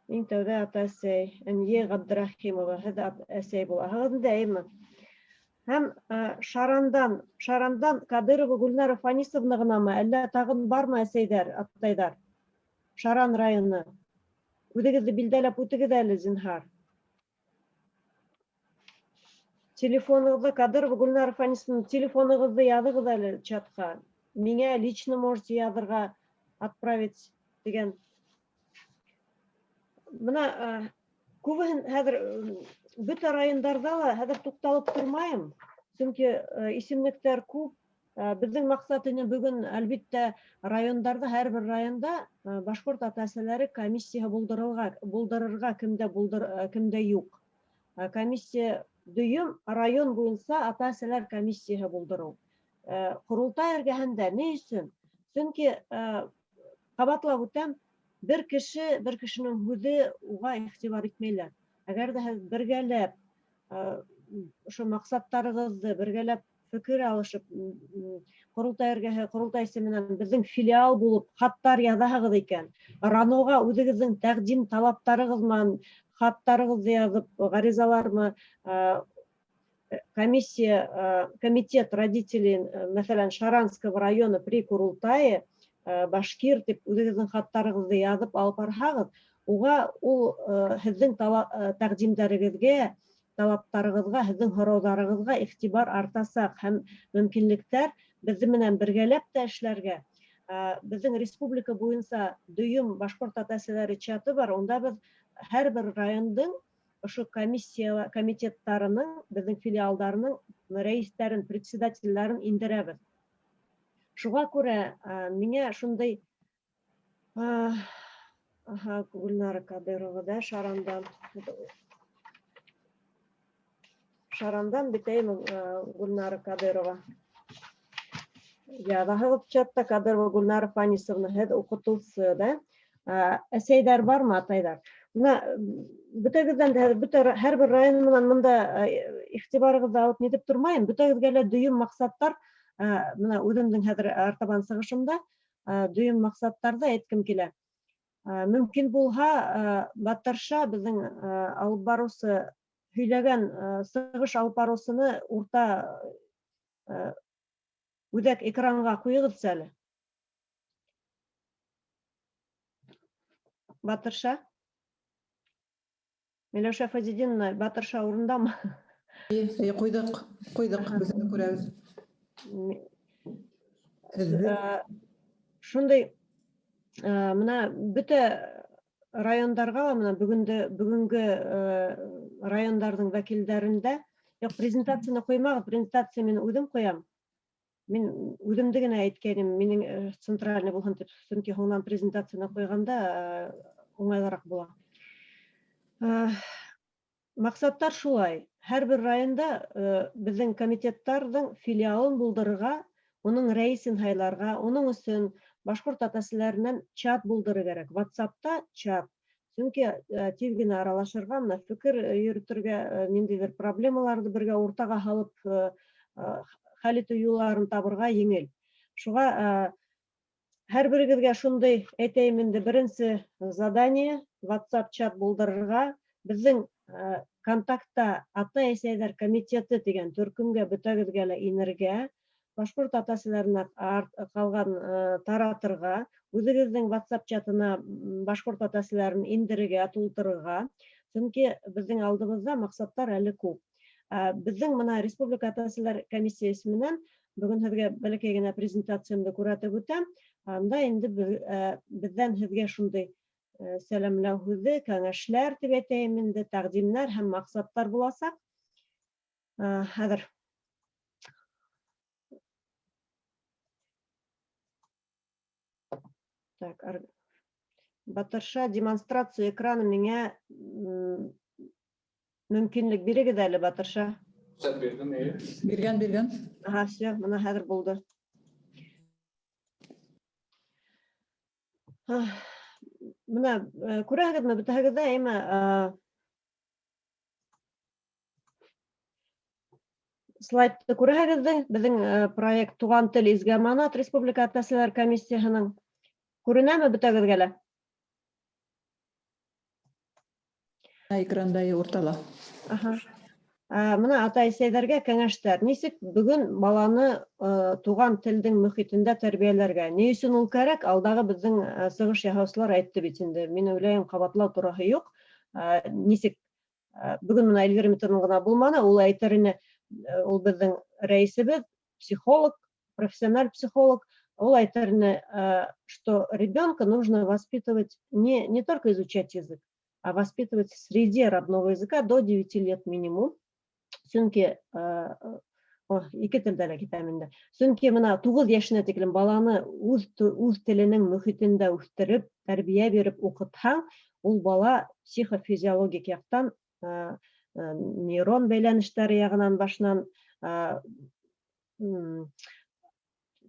Иң тәүҙә ата-әсәй, Әнйе Ғабдрахимова, һеҙ әсәй булаһығыҙ инде, әйме? Һәм Шарандан Кадырова Гөлнара Фанисовна ғынамы, әллә тағын бармы әсәйҙәр, атайҙар? Шаран районы. Үҙегеҙҙе билдәләп үтегеҙ әле, зинһар. Телефонығыҙҙы, Кадырова Гөлнара Фанисовна, телефонығыҙҙы яҙығыҙ әле чатҡа. Миңә лично можете яҙырға, отправить тигән. Бына күбеһен хәҙер бөтә райондарҙа ла хәҙер туҡталып тормайым, сөнки исемлектәр күп, Беҙҙең маҡсат ине бөгөн, әлбиттә, райондарҙа, һәр бер районда башҡорт ата-әсәләре комиссияһы булдырырға, кемдә булдыр, кемдә юҡ. Комиссия дөйөм район буйынса ата-әсәләр комиссияһы булдырыу. Ҡоролтай эргәһендә ни өсөн? Сөнки, ҡабатлап үтәм, бер кеше, бер кешенең һүҙе уға иғтибар итмәйләр. Әгәр ҙә һеҙ бергәләп, ошо маҡсаттарығыҙҙы бергәләп фекер алышып, ҡоролтай эргәһе, ҡоролтайсы менән беҙҙең филиал булып хаттар яҙаһығыҙ икән, РАНО-ға үҙегеҙҙең тәҡдим талаптарығыҙ менән хаттарығыҙҙы яҙып, ғаризалармы, комиссия, комитет родителей, мәҫәлән, Шаранского района при Курултае, башкир тип үҙегеҙҙең хаттарығыҙҙы яҙып алып барһағыҙ, уға ул, һеҙҙең тәҡдимдәрегеҙгә, талаптарығыҙға, һеҙҙең һорауҙарығыҙға иғтибар артасаҡ һәм мөмкинлектәр беҙҙең менән бергәләп тә эшләргә. Беҙҙең республика буйынса дөйөм башҡорт ата-әсәләре чаты бар, унда беҙ һәр бер райондың ошо комиссия, комитеттарының, беҙҙең филиалдарының рәйестәрен, председателдәрен индерәбеҙ. Шуға күрә, миңә шундай, аха, Гөлнара Кадырова, да, Шарандан. Шарандан бит әйме, Гөлнара Кадырова. Яҙаһығыҙ чатта Кадырова Гөлнара Фанисовна, һеҙ уҡытыусы, да? Әсәйҙәр бармы, атайҙар? Бына бөтәгеҙҙән дә, бөтә һәр бер район менән бында, иғтибарығыҙҙы алып нитеп тормайым. Бөтәгеҙгә лә дөйөм маҡсаттар, бына үҙемдең хәҙер артабан сығышымда, дөйөм маҡсаттарҙы әйткем килә. Мөмкин булһа, Батырша беҙҙең, алып барыусы һөйләгән, сығыш алып барыусыны урта, үҙәк экранға ҡуйығыҙ әле. Батырша? Миләүшә Фазидиновна, Батырша урындамы? Эйе, ҡуйҙыҡ, ҡуйҙыҡ, беҙ күрәбеҙ. Һеҙҙе? Шундай, бына бөтә райондарға ла, бына бөгөнгө, райондарҙың вәкилдәрендә, юҡ, презентацияны ҡуймағыҙ, презентация мин үҙем ҡуям. Мин үҙемде генә әйткәйнем, минең, центральный булһын тип, сөнки һуңынан презентацияны ҡуйғанда, уңайлыраҡ була. Маҡсаттар шулай. Һәр бер районда, беҙҙең комитеттарҙың филиалын булдырырға, уның рәйесен һайларға, уның өсөн башҡорт ата-әсәләренән чат булдырыр кәрәк. WhatsApp-та чат. Сөнки, тиҙ генә аралашырға, бына фекер йөрөтөргә, ниндәйҙер проблемаларҙы бергә уртаға һалып, хәл итеү юлларын табырға еңел. Шуға, һәр берегеҙгә шундай әйтәйем инде, беренсе задание WhatsApp чат булдырырға. Беҙҙең, контактта ата-әсәйҙәр комитеты тигән төркөмгә бөтәгеҙгә лә инергә, башҡорт ата-әсәләренә ҡалған, таратырға, үҙегеҙҙең WhatsApp чатына, башҡорт ата-әсәләрен индерергә, тултырырға. Сөнки беҙҙең алдыбыҙҙа маҡсаттар әле күп. Беҙҙең бына Республика ата-әсәләр комиссияһы менән бөгөн һеҙгә бәләкәй генә презентациямды күрһәтеп үтәм. Анда инде беҙҙән һеҙгә шундай, сәләмләү һүҙе, кәңәшләр тип әйтәйем инде, тәҡдимдәр һәм маҡсаттар буласаҡ. Хәҙер Так, Батырша, демонстрация экраны миңә, мөмкинлек бирегеҙ әле, Батырша. Рөхсәт бирҙем, эйе. Биргән, биргән. Ага, все, бына хәҙер булды. Бына, күрәһегеҙме, бөтәһегеҙ ҙә, әйме, слайдты күрәһегеҙ ҙә, беҙҙең, проект Туған тел изге аманат Республика ата-әсәләр комиссияһының. Күренәме бөтәгеҙгә лә? Экранда уртала. Аха. Бына ата-әсәйҙәргә кәңәштәр. Нисек бөгөн баланы, туған телдең мөхитендә тәрбиәләргә? Ни өсөн ул кәрәк? Алдағы беҙҙең, сығыш яһаусылар әйтте бит инде. Мин уйлайым, ҡабатлау тураһы юҡ. Нисек, бөгөн бына Эльвира Митровна ғына булманы, ул әйтер ине, ул беҙҙең рәйесебеҙ, психолог, профессиональ психолог. Ул әйтер ине, что ребенка нужно воспитывать не только изучать язык, а воспитывать в среде родного языка до 9 лет минимум. Сөнки, О, ике телдә лә китәм инде. Сөнки мына 9 йәшенә тиклем баланы үҙ теленең мөхитендә үҫтереп, тәрбиә биреп уҡытһаң, ул бала психофизиологик яҡтан, нейрон бәйләнештәре яғынан башынан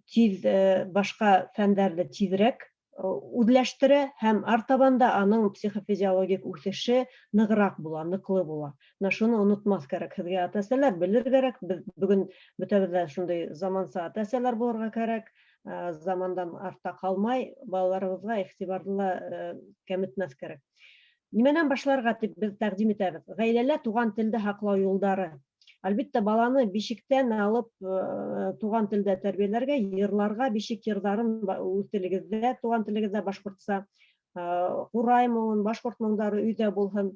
тиҙ башҡа фәндәрҙе тиҙерәк үҙләштерә һәм артабан да аның психофизиологик үҫеше нығыраҡ була, ныҡлы була. Менә шуны онотмаҫ кәрәк һеҙгә, ата-әсәләр, белер кәрәк. Беҙ бөгөн бөтәбеҙ ҙә шундай заманса ата-әсәләр булырға кәрәк, замандан артта ҡалмай, балаларыбыҙға иғтибарҙы ла кәметмәҫ кәрәк. Нимәнән башларға тип беҙ тәҡдим итәбеҙ? Ғаиләлә туған телде һаҡлау юлдары. Әлбиттә, баланы бишектән алып туған телдә тәрбиәләргә, йырларға, бишек йырҙарын үҙ телегеҙҙә, туған телегеҙҙә башҡортса, ҡурай моңон, башҡорт моңдары өйҙә булһын.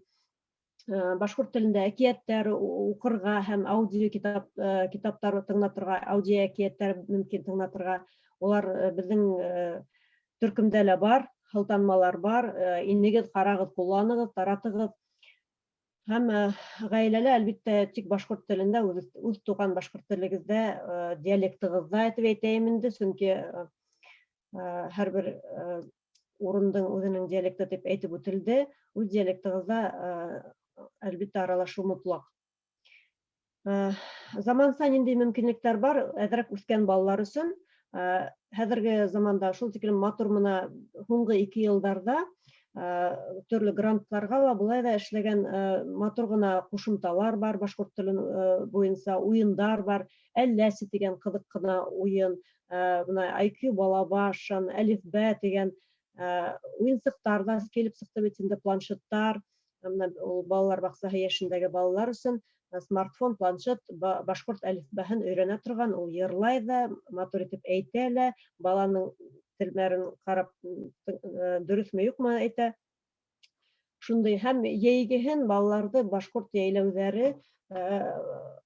Башҡорт телендә әкиәттәр уҡырға һәм аудио китаптар тыңлатырға, аудио әкиәттәр мөмкин тыңлатырға. Улар беҙҙең төркөмдә лә бар, һылтанмалар бар. Инегеҙ, ҡарағыҙ, ҡулланығыҙ, таратығыҙ. Һәм ғаиләлә, әлбиттә, тик башҡорт телендә, үҙ туған башҡорт телегеҙҙә, диалектығыҙҙа әйтеп әйтәйем инде, сөнки һәр бер урындың үҙенең диалекты тип әйтеп үтелде. Үҙ диалектығыҙҙа, әлбиттә, аралашыу мотлаҡ. Заманса ниндәй мөмкинлектәр бар әҙерәк үҫкән балалар өсөн? Хәҙерге заманда шул тиклем матур мына һуңғы 2 йылдарҙа төрлө грантларға ла былай ҙа эшләгән матур ғына ҡушымталар бар, башҡорт телен буйынса уйындар бар, Әлләсе тигән ҡыҙыҡ ҡына уйын, бына IQ балабашын, Әлифбә тигән уйынсыҡтар ҙа килеп сыҡты бит инде, планшеттар, бына ул балалар баҡсаһы йәшендәге балалар өсөн смартфон, планшет, башҡорт әлифбәһен өйрәнә торған, ул йырлай ҙа, матур итеп әйтә лә, баланың телмәрен ҡарап, дөрөҫмө юҡмы әйтә. Шундай һәм йәйгеһен балаларҙы башҡорт йәйләүҙәре,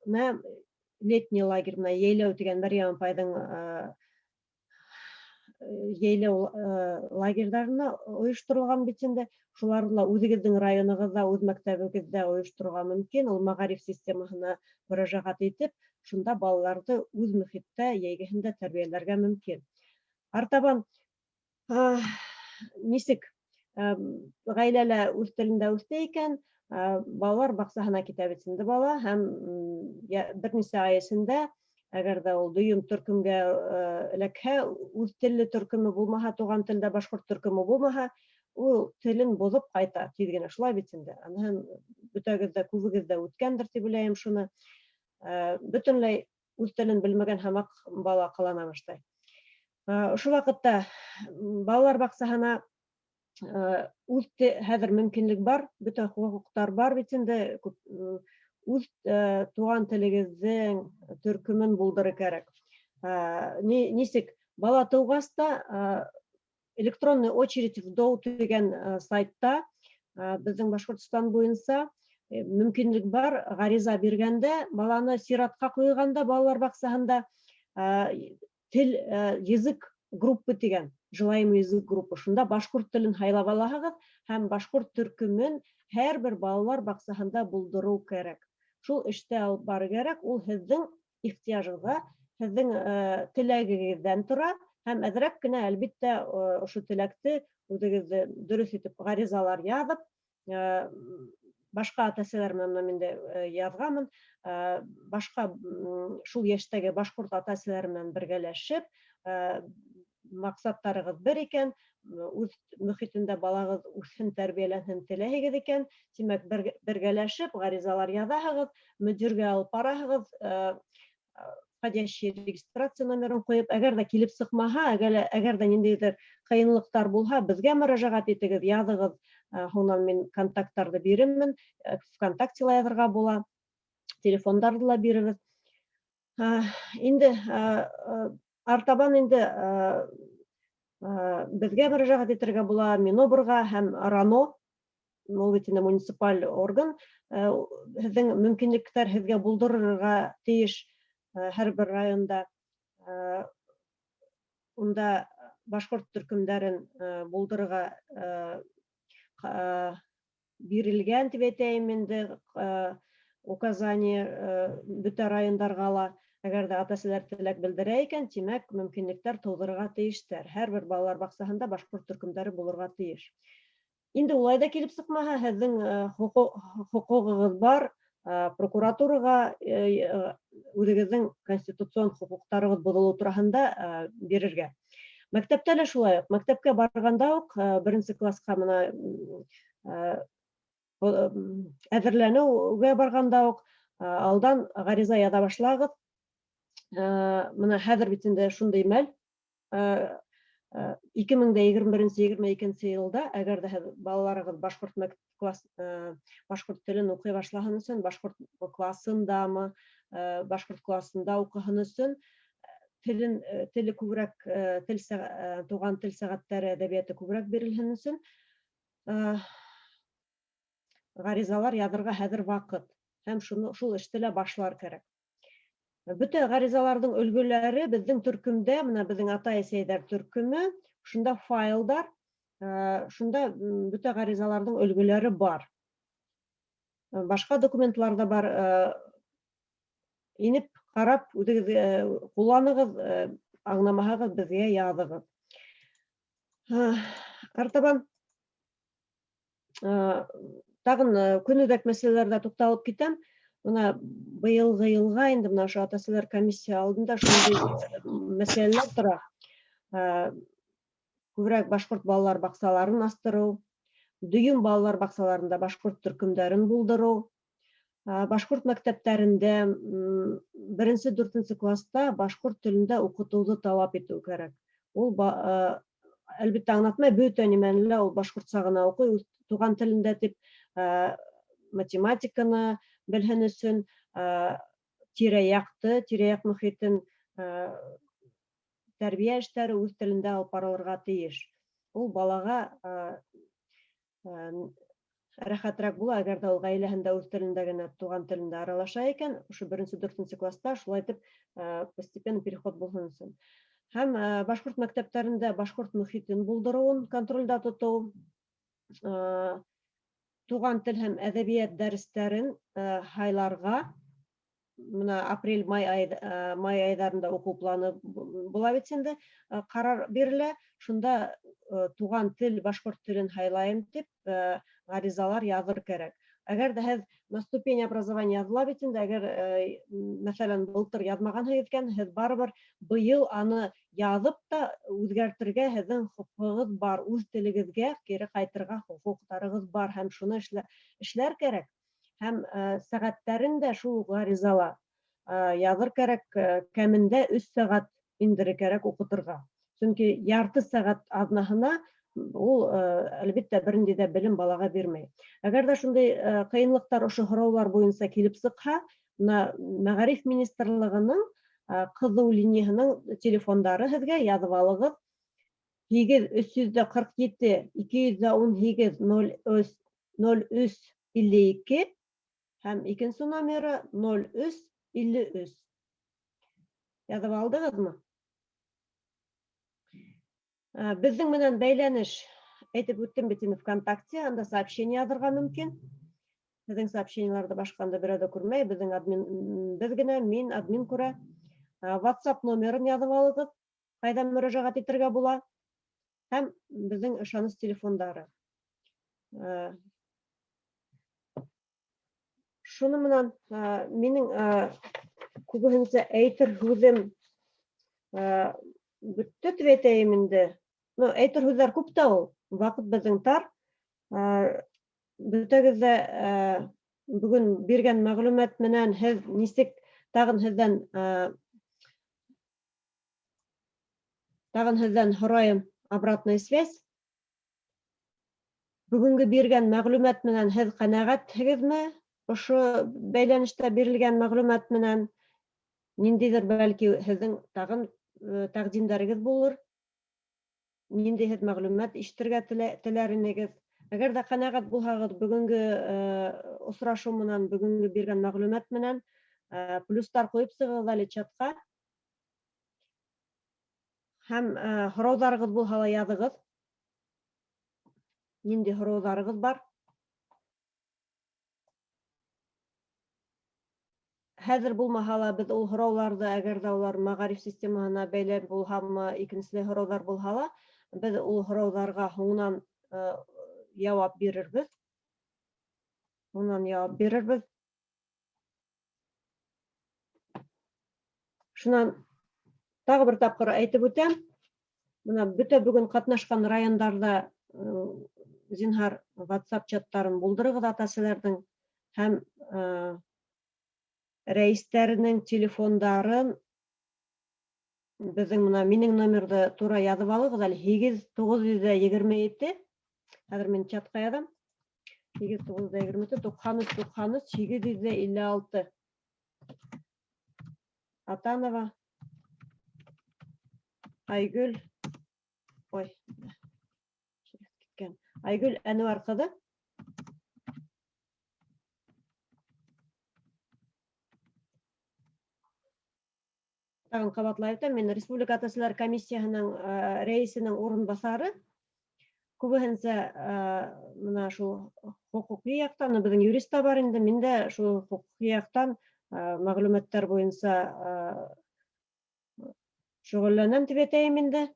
мә летний лагерь, мына йәйләү тигән Мәрйәм апайҙың йәйләү лагерҙарына ойошторолған бит инде. Шуларҙы ла үҙегеҙҙең районығыҙҙа, үҙ мәктәбегеҙҙә ойошторорға мөмкин. Ул мәғариф системаһына мөрәжәғәт итеп, шунда балаларҙы үҙ мөхиттә йәйгеһендә тәрбиәләргә мөмкин. Артабан, нисек ғаиләлә үҙ телендә үҫте икән, балалар баҡсаһына китә бит инде бала, һәм бер нисә ай эсендә, әгәр ҙә ул дөйөм төркөмгә эләкһә, үҙ телле төркөмө булмаһа, туған телдә башҡорт төркөмө булмаһа, ул телен боҙоп ҡайта тиҙ генә, шулай бит инде. Аныһын бөтәгеҙ ҙә, күбегеҙ ҙә үткәндер тип уйлайым шуны. Бөтөнләй үҙ телен белмәгән һымаҡ бала ҡылана башлай. Ошо ваҡытта балалар баҡсаһына үҙ хәҙер мөмкинлек бар, бөтә хоҡуҡтар бар бит инде, күп, үҙ туған телегеҙҙең төркөмөн булдырыр кәрәк. Нисек бала тыуғас та, электронный очередь в ДОУ тигән сайтта, беҙҙең Башҡортостан буйынса, мөмкинлек бар, ғариза биргәндә, баланы сиратҡа ҡуйғанда балалар баҡсаһында, тел, язык группы тигән, желаемый язык группы, шунда башҡорт телен һайлап алаһығыҙ һәм башҡорт төркөмөн һәр бер балалар баҡсаһында булдырыу кәрәк. Шул эште алып барыу кәрәк, ул һеҙҙең ихтыяжығыҙға, һеҙҙең теләгегеҙҙән тора һәм әҙерәк кенә, әлбиттә, ошо теләкте үҙегеҙҙе дөрөҫ итеп ғаризалар яҙып, башҡа ата-әсәләр менән мин инде яҙғанмын, башҡа, шул йәштәге башҡорт ата-әсәләре менән бергәләшеп, маҡсаттарығыҙ бер икән, үҙ мөхитендә балағыҙ үҫһен, тәрбиәләнһен теләйһегеҙ икән, тимәк, бергәләшеп ғаризалар яҙаһығыҙ, мөдиргә алып бараһығыҙ, входящий регистрация номерын ҡуйып, әгәр ҙә килеп сыҡмаһа, әгәр ҙә ниндәйҙер ҡыйынлыҡтар булһа, беҙгә мөрәжәғәт итегеҙ, яҙығыҙ, һуңынан мин контакттарҙы бирермен, ВКонтактела яҙырға була, телефондарҙы ла бирербеҙ. Инде, артабан инде, беҙгә мөрәжәғәт итергә була, Минобрға һәм РАНО, ул бит инде муниципаль орган, һеҙҙең мөмкинлектәр һеҙгә булдырырға тейеш, һәр бер районда. Унда башҡорт төркөмдәрен булдырырға, бирелгән тип әйтәйем инде, указание, бөтә райондарға ла. Әгәр ҙә ата-әсәләр теләк белдерә икән, тимәк, мөмкинлектәр тыуҙырырға тейештәр. Һәр бер балалар баҡсаһында башҡорт төркөмдәре булырға тейеш. Инде улай ҙа килеп сыҡмаһа, һеҙҙең хоҡуғығыҙ бар, прокуратураға үҙегеҙҙең конституцион хоҡуҡтарығыҙ боҙолоу тураһында бирергә. Мәктәптә лә шулай уҡ. Мәктәпкә барғанда уҡ беренсе класҡа бына әҙерләнеүгә барғанда уҡ алдан ғариза яҙа башлағыҙ. Бына хәҙер бит инде шундай мәл. 2021, 22 йылда, әгәр ҙә һеҙ балаларығыҙ башҡорт класс, башҡорт телен уҡый башлаһын өсөн, башҡорт классындамы, башҡорт классында уҡыһын өсөн, телен, теле күберәк, тел, туған тел сәғәттәре, әҙәбиәте күберәк бирелһен өсөн, ғаризалар яҙырға хәҙер ваҡыт. Һәм шуны, шул эште лә башлар кәрәк. Бөтә ғаризаларҙың өлгөләре беҙҙең төркөмдә, бына беҙҙең атай-әсәйҙәр төркөмө, шунда файлдар, шунда бөтә ғаризаларҙың өлгөләре бар. Башҡа документлар ҙа бар. Инеп ҡарап, үҙегеҙ ҡулланығыҙ, аңламаһағыҙ, беҙгә яҙығыҙ. Артабан тағын көнүҙәк мәсьәләләрҙә туҡталып китәм. Бына быйылғы йылға инде бына ошо ата-әсәләр комиссия алдында шундай мәсьәләләр тора. Күберәк башҡорт балалар баҡсаларын астырыу, дөйөм балалар баҡсаларында башҡорт төркөмдәрен булдырыу, башҡорт мәктәптәрендә беренсе, дүртенсе класста башҡорт телендә уҡытыуҙы талап итеү кәрәк. Ул әлбиттә аңлатмай бөтә нимәне лә ул башҡортса ғына уҡый, үҙ туған телендә тип, математиканы белһен өсөн, тирә-яҡты, тирә-яҡ мөхитен, тәрбиә эштәре үҙ телендә алып барылырға тейеш. Ул балаға рәхәтрәк була, әгәр ҙә ул ғаиләһендә үҙ телендә генә, туған телендә аралаша икән, ошо беренсе, дүртенсе класста шулай итеп постепенно переход булһын өсөн. Һәм башҡорт мәктәптәрендә башҡорт мөхитен булдырыуын контролдә тотоу, туған тел һәм әҙәбиәт дәрестәрен һайларға, бына апрель, май ай, май айҙарында уҡыу планы була бит инде, ҡарар бирелә, шунда туған тел, башҡорт телен һайлайым тип ғаризалар яҙыр кәрәк. Әгәр ҙә һеҙ на ступень образования яҙыла бит инде, әгәр, мәҫәлән, былтыр яҙмағанһығыҙ икән, һеҙ барыбер быйыл аны яҙып та үҙгәртергә һеҙҙең хоҡуғығыҙ бар, үҙ телегеҙгә кире ҡайтырға хоҡуҡтарығыҙ бар һәм шуны эшләр кәрәк. Һәм сәғәттәрен дә шул уҡ ғаризала яҙыр кәрәк, кәмендә 3 сәғәт индере кәрәк уҡытырға. Сөнки ярты сәғәт аҙнаһына ул, әлбиттә, бер ниндәй ҙә белем балаға бирмәй. Әгәр ҙә шундай ҡыйынлыҡтар ошо һораулар буйынса килеп сыҡһа, бына Мәғариф министрлығының ҡыҙыу линияһының телефондары һеҙгә, яҙып алығыҙ. Һигеҙ өс йөҙ ҙә ҡырҡ ете, ике йөҙ ҙә ун һигеҙ, ноль өс, ноль өс илле ике һәм икенсе номеры ноль өс илле өс. Яҙып алдығыҙмы? Беҙҙең менән бәйләнеш әйтеп үттем бит инде ВКонтакте, анда сообщение яҙырға мөмкин. Беҙҙең сообщениеларҙы башҡа анда берәү ҙә күрмәй, беҙҙең админ, беҙ генә, мин админ күрә. WhatsApp номерын яҙып алығыҙ, ҡайҙа мөрәжәғәт итергә була. Һәм беҙҙең ышаныс телефондары. Шуны менән, минең, күбеһенсә әйтер һүҙем, бөттө тип әйтәйем инде. Ну, әйтер һүҙҙәр күп тә ул, ваҡыт беҙҙең тар. Бөтәгеҙ ҙә, бөгөн биргән мәғлүмәт менән һеҙ нисек тағын һеҙҙән, тағын һеҙҙән һорайым обратная связь. Бөгөнгө биргән мәғлүмәт менән һеҙ ҡәнәғәтһегеҙме? Ошо бәйләнештә бирелгән мәғлүмәт менән ниндәйҙер бәлки һеҙҙең тағын, тәҡдимдәрегеҙ булыр. Ниндәй һеҙ мәғлүмәт ишетергә теләр инегеҙ? Әгәр ҙә ҡәнәғәт булһағыҙ, бөгөнгө, осрашыу менән, бөгөнгө биргән мәғлүмәт менән, плюстар ҡуйып сығығыҙ әле чатҡа. Һәм, һорауҙарығыҙ булһа ла яҙығыҙ. Ниндәй һорауҙарығыҙ бар? Хәҙер булмаһа ла беҙ ул һорауҙарҙы, әгәр ҙә улар мәғариф системаһына бәйле булһамы, икенселәй һорауҙар булһа ла, беҙ ул һорауҙарға һуңынан яуап бирербеҙ. Һуңынан яуап бирербеҙ. Шунан тағы бер тапҡыр әйтеп үтәм. Бына бөтә бөгөн ҡатнашҡан райондарҙа зинһар WhatsApp чаттарын булдырығыҙ ата-әсәләрҙең һәм рәйестәренең телефондарын беҙҙең бына минең номерҙы тура яҙып алығыҙ әле 8 927, хәҙер мин чатҡа яҙам, 8 927 93 93 856, Атанова Айгөл, ой, киткән, Айгөл Әнүәр ҡыҙы. Тағын ҡабатлай үтәм, мин Республика ата-әсәләр комиссияһының рәйесенең урынбаҫары. Күбеһенсә бына шул хоҡуҡи яҡтан, беҙҙең юрист та бар инде, мин дә шул хоҡуҡи яҡтан мәғлүмәттәр буйынса шөғөлләнәм тип әйтәйем инде.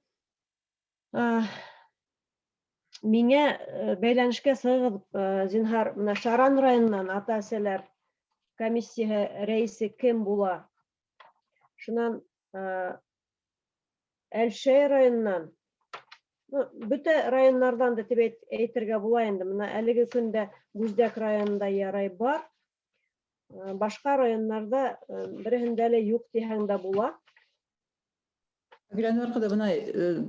Миңә бәйләнешкә сығығыҙ, зинһар, бына Шаран районынан ата-әсәләр комиссияһы рәйесе кем була? Шунан Әлшәй районынан, ну, бөтә районнарҙан да тип әйтергә була инде. Бына әлеге көндә Бүздәк районында ярай бар. Башҡа районнарҙа береһендә лә юҡ тиһәң дә була. Гөләнур ҡыҙы, бына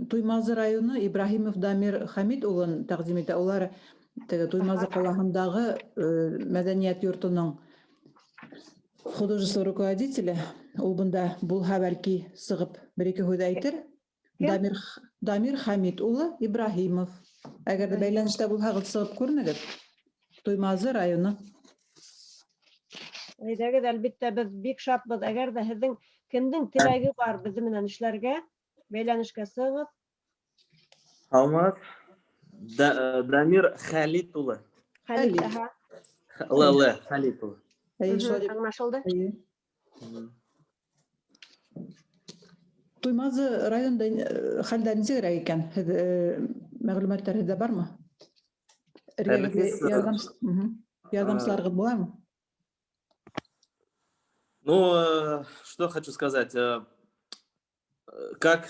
Туймазы районы Ибраһимов Дамир Хәмит улын тәҡдим итә. Улар теге Туймазы ҡалаһындағы мәҙәниәт йортоноң художество руководителе. Ул бында булһа, бәлки сығып бер-ике һүҙ әйтер. Кем? Дамир Хәмит улы Ибраһимов. Әгәр дә бәйләнештә булһағыҙ, сығып күренегеҙ. Туймазы районы. Әйҙәгеҙ, әлбиттә, беҙ бик шатбыҙ. Әгәр ҙә һеҙҙең кемдең теләге бар беҙҙең менән эшләргә, бәйләнешкә сығығыҙ. Һаумыһығыҙ. Дамир Хәлит улы. Хәлит, Хәлит. аһа. Л, Л, Хәлит улы. Әйе, шулай дип. Аңлашылды. Әйе. Туймазы районында хәлдәр нисегерәк икән? Һеҙ мәғлүмәттәр һеҙҙә бармы? Эргәгеҙҙә Хәйерле ярҙамсыларығыҙ буламы? Ну, что хочу сказать. Как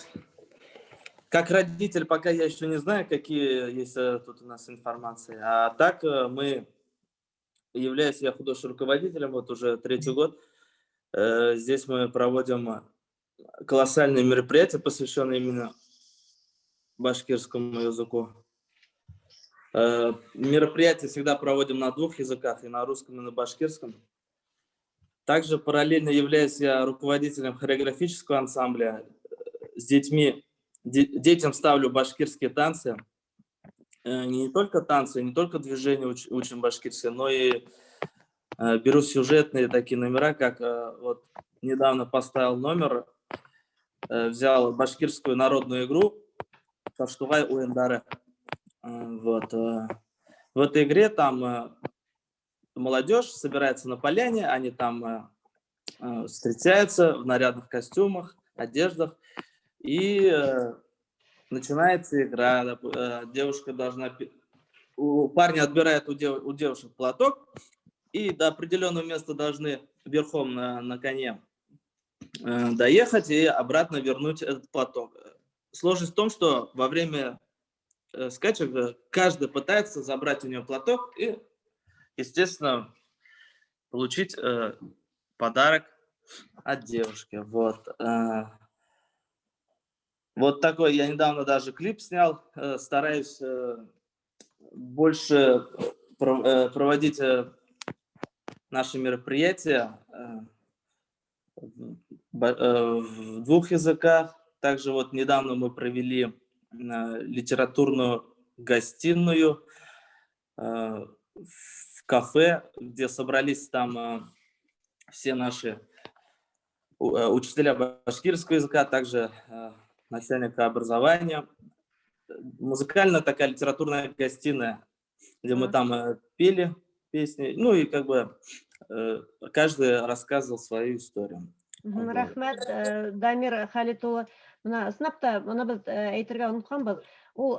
родитель, пока я еще не знаю, какие есть тут у нас информации. А так мы, являюсь я художественным руководителем, вот уже третий год. Здесь мы проводим колоссальные мероприятия, посвященные именно башкирскому языку. Мероприятия всегда проводим на двух языках, и на русском, и на башкирском. Также параллельно являюсь я руководителем хореографического ансамбля. С детьми, детям ставлю башкирские танцы. Не только танцы, не только движения учим башкирские, но и беру сюжетные такие номера, как вот недавно поставил номер, взял башкирскую народную игру Таштуғай уйындары. Вот. В этой игре там молодежь собирается на поляне, они там встречаются в нарядных костюмах, одеждах, и начинается игра. Девушка должна... У парня отбирает у девушек платок, и до определенного места должны верхом на коне доехать и обратно вернуть этот платок. Сложность в том, что во время скачек каждый пытается забрать у нее платок и, естественно, получить подарок от девушки. Вот. Вот такой я недавно даже клип снял. Стараюсь больше проводить наши мероприятия в двух языках. Также вот недавно мы провели литературную гостиную в кафе, где собрались там все наши учителя башкирского языка, также начальника образования. Музыкальная такая литературная гостиная, где мы там пели песни, ну и как бы Каждый рассказывал свою историю. Вот. Рәхмәт, Дамир Халит улы. Бына ысынлап та, быны беҙ әйтергә онотҡанбыҙ. Ул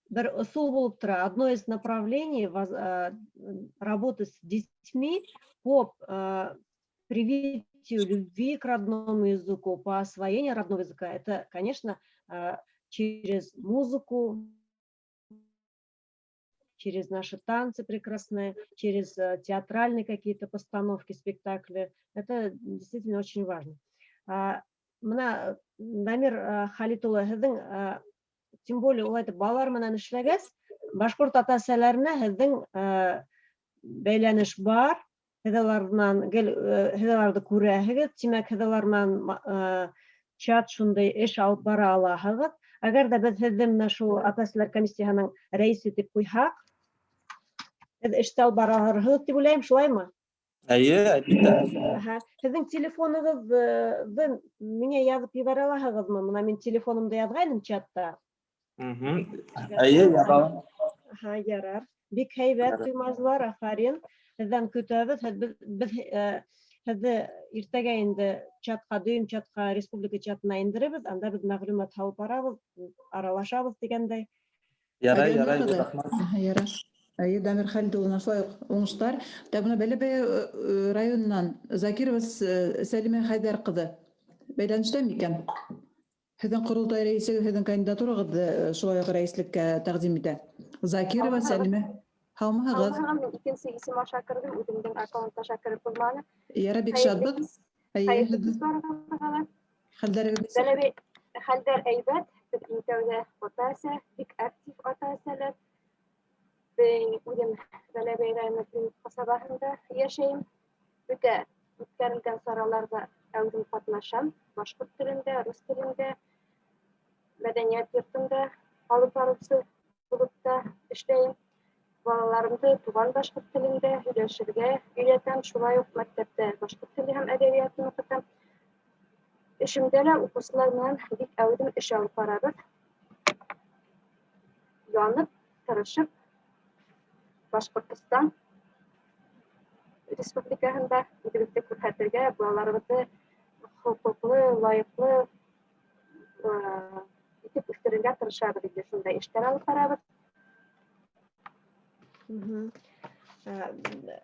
бер ысул булып тора. Одно из направлений работы с детьми по привитию любви к родному языку, по освоению родного языка. Это, конечно, через музыку, через наши танцы прекрасные, через театральные какие-то постановки, спектакли. Это действительно очень важно. Бына Дамир Халит улы, һеҙҙең, тем более улай итеп балалар менән эшләгәс, башҡорт ата-әсәләренә һеҙҙең бәйләнеш бар, һеҙ алар менән гел, һеҙ аларҙы күрәһегеҙ, тимәк, һеҙ алар менән чат шундай эш алып бара алаһығыҙ. Әгәр ҙә беҙ һеҙҙе менә шул ата-әсәләр комиссияһының рәйесе итеп ҡуйһаҡ, һеҙ эште алып бара алырһығыҙ тип уйлайым, шулаймы? Эйе, әлбиттә. Аһа. Һеҙҙең телефонығыҙҙы миңә яҙып ебәрә алаһығыҙмы? Бына мин телефонымды яҙғайным чатта. Эйе, яҙам. Аһа, ярар. Бик һәйбәт, Ярар. Туймазылар, афарин. Һеҙҙән көтәбеҙ. Һеҙ беҙ һеҙҙе иртәгә инде чатҡа, дөйөм чатҡа, республика чатына индерәбеҙ. Анда беҙ мәғлүмәт һалып барабыҙ, аралашабыҙ тигәндәй. Ярай, Әлбиттә, ярай, ҡыҙы. рәхмәт. Аһа, ярар. Әйе, Дамир Халит улына шулай уҡ уңыштар. Та бына Бәләбәй районынан Закирова Сәлимә Хәйҙәр ҡыҙы бәйләнештә микән? Һеҙҙең ҡоролтай рәйесе һеҙҙең кандидатурағыҙҙы шулай уҡ рәйеслеккә тәҡдим итә. Закирова Һаумыһығыҙ. Сәлимә. Һаумыһығыҙ. Һаумыһығыҙ, мин икенсе исем аша керҙем, үҙемдең аккаунт аша кереп булманы. Ярай, бик Хәйерле шатбыҙ. кис. Әйе, Хәйерле һеҙ кис барығыҙға ла. хәлдәрегеҙ нисек? Бәләбәй хәлдәр әйбәт, беҙ иң тәүҙә ата-әсә, бик актив ата-әсәләр. Мин үҙем Бәләбәй районы Приют ҡасабаһында йәшәйем. Бөтә үткәрелгән сараларҙа әүҙем ҡатнашам. Башҡорт телендә, рус телендә, мәҙәниәт йортонда алып барыусы булып та эшләйем. Балаларымды туған башҡорт телендә һөйләшергә өйрәтәм, шулай уҡ мәктәптә башҡорт теле һәм әҙәбиәтен уҡытам. Эшемдә лә уҡыусылар менән бик әүҙем эш алып барабыҙ. Янып, тырышып, Башҡортостан Республикаһында үҙебеҙҙе күрһәтергә, балаларыбыҙҙы хоҡуҡлы, лайыҡлы итеп үҫтерергә тырышабыҙ инде, шундай эштәр алып барабыҙ.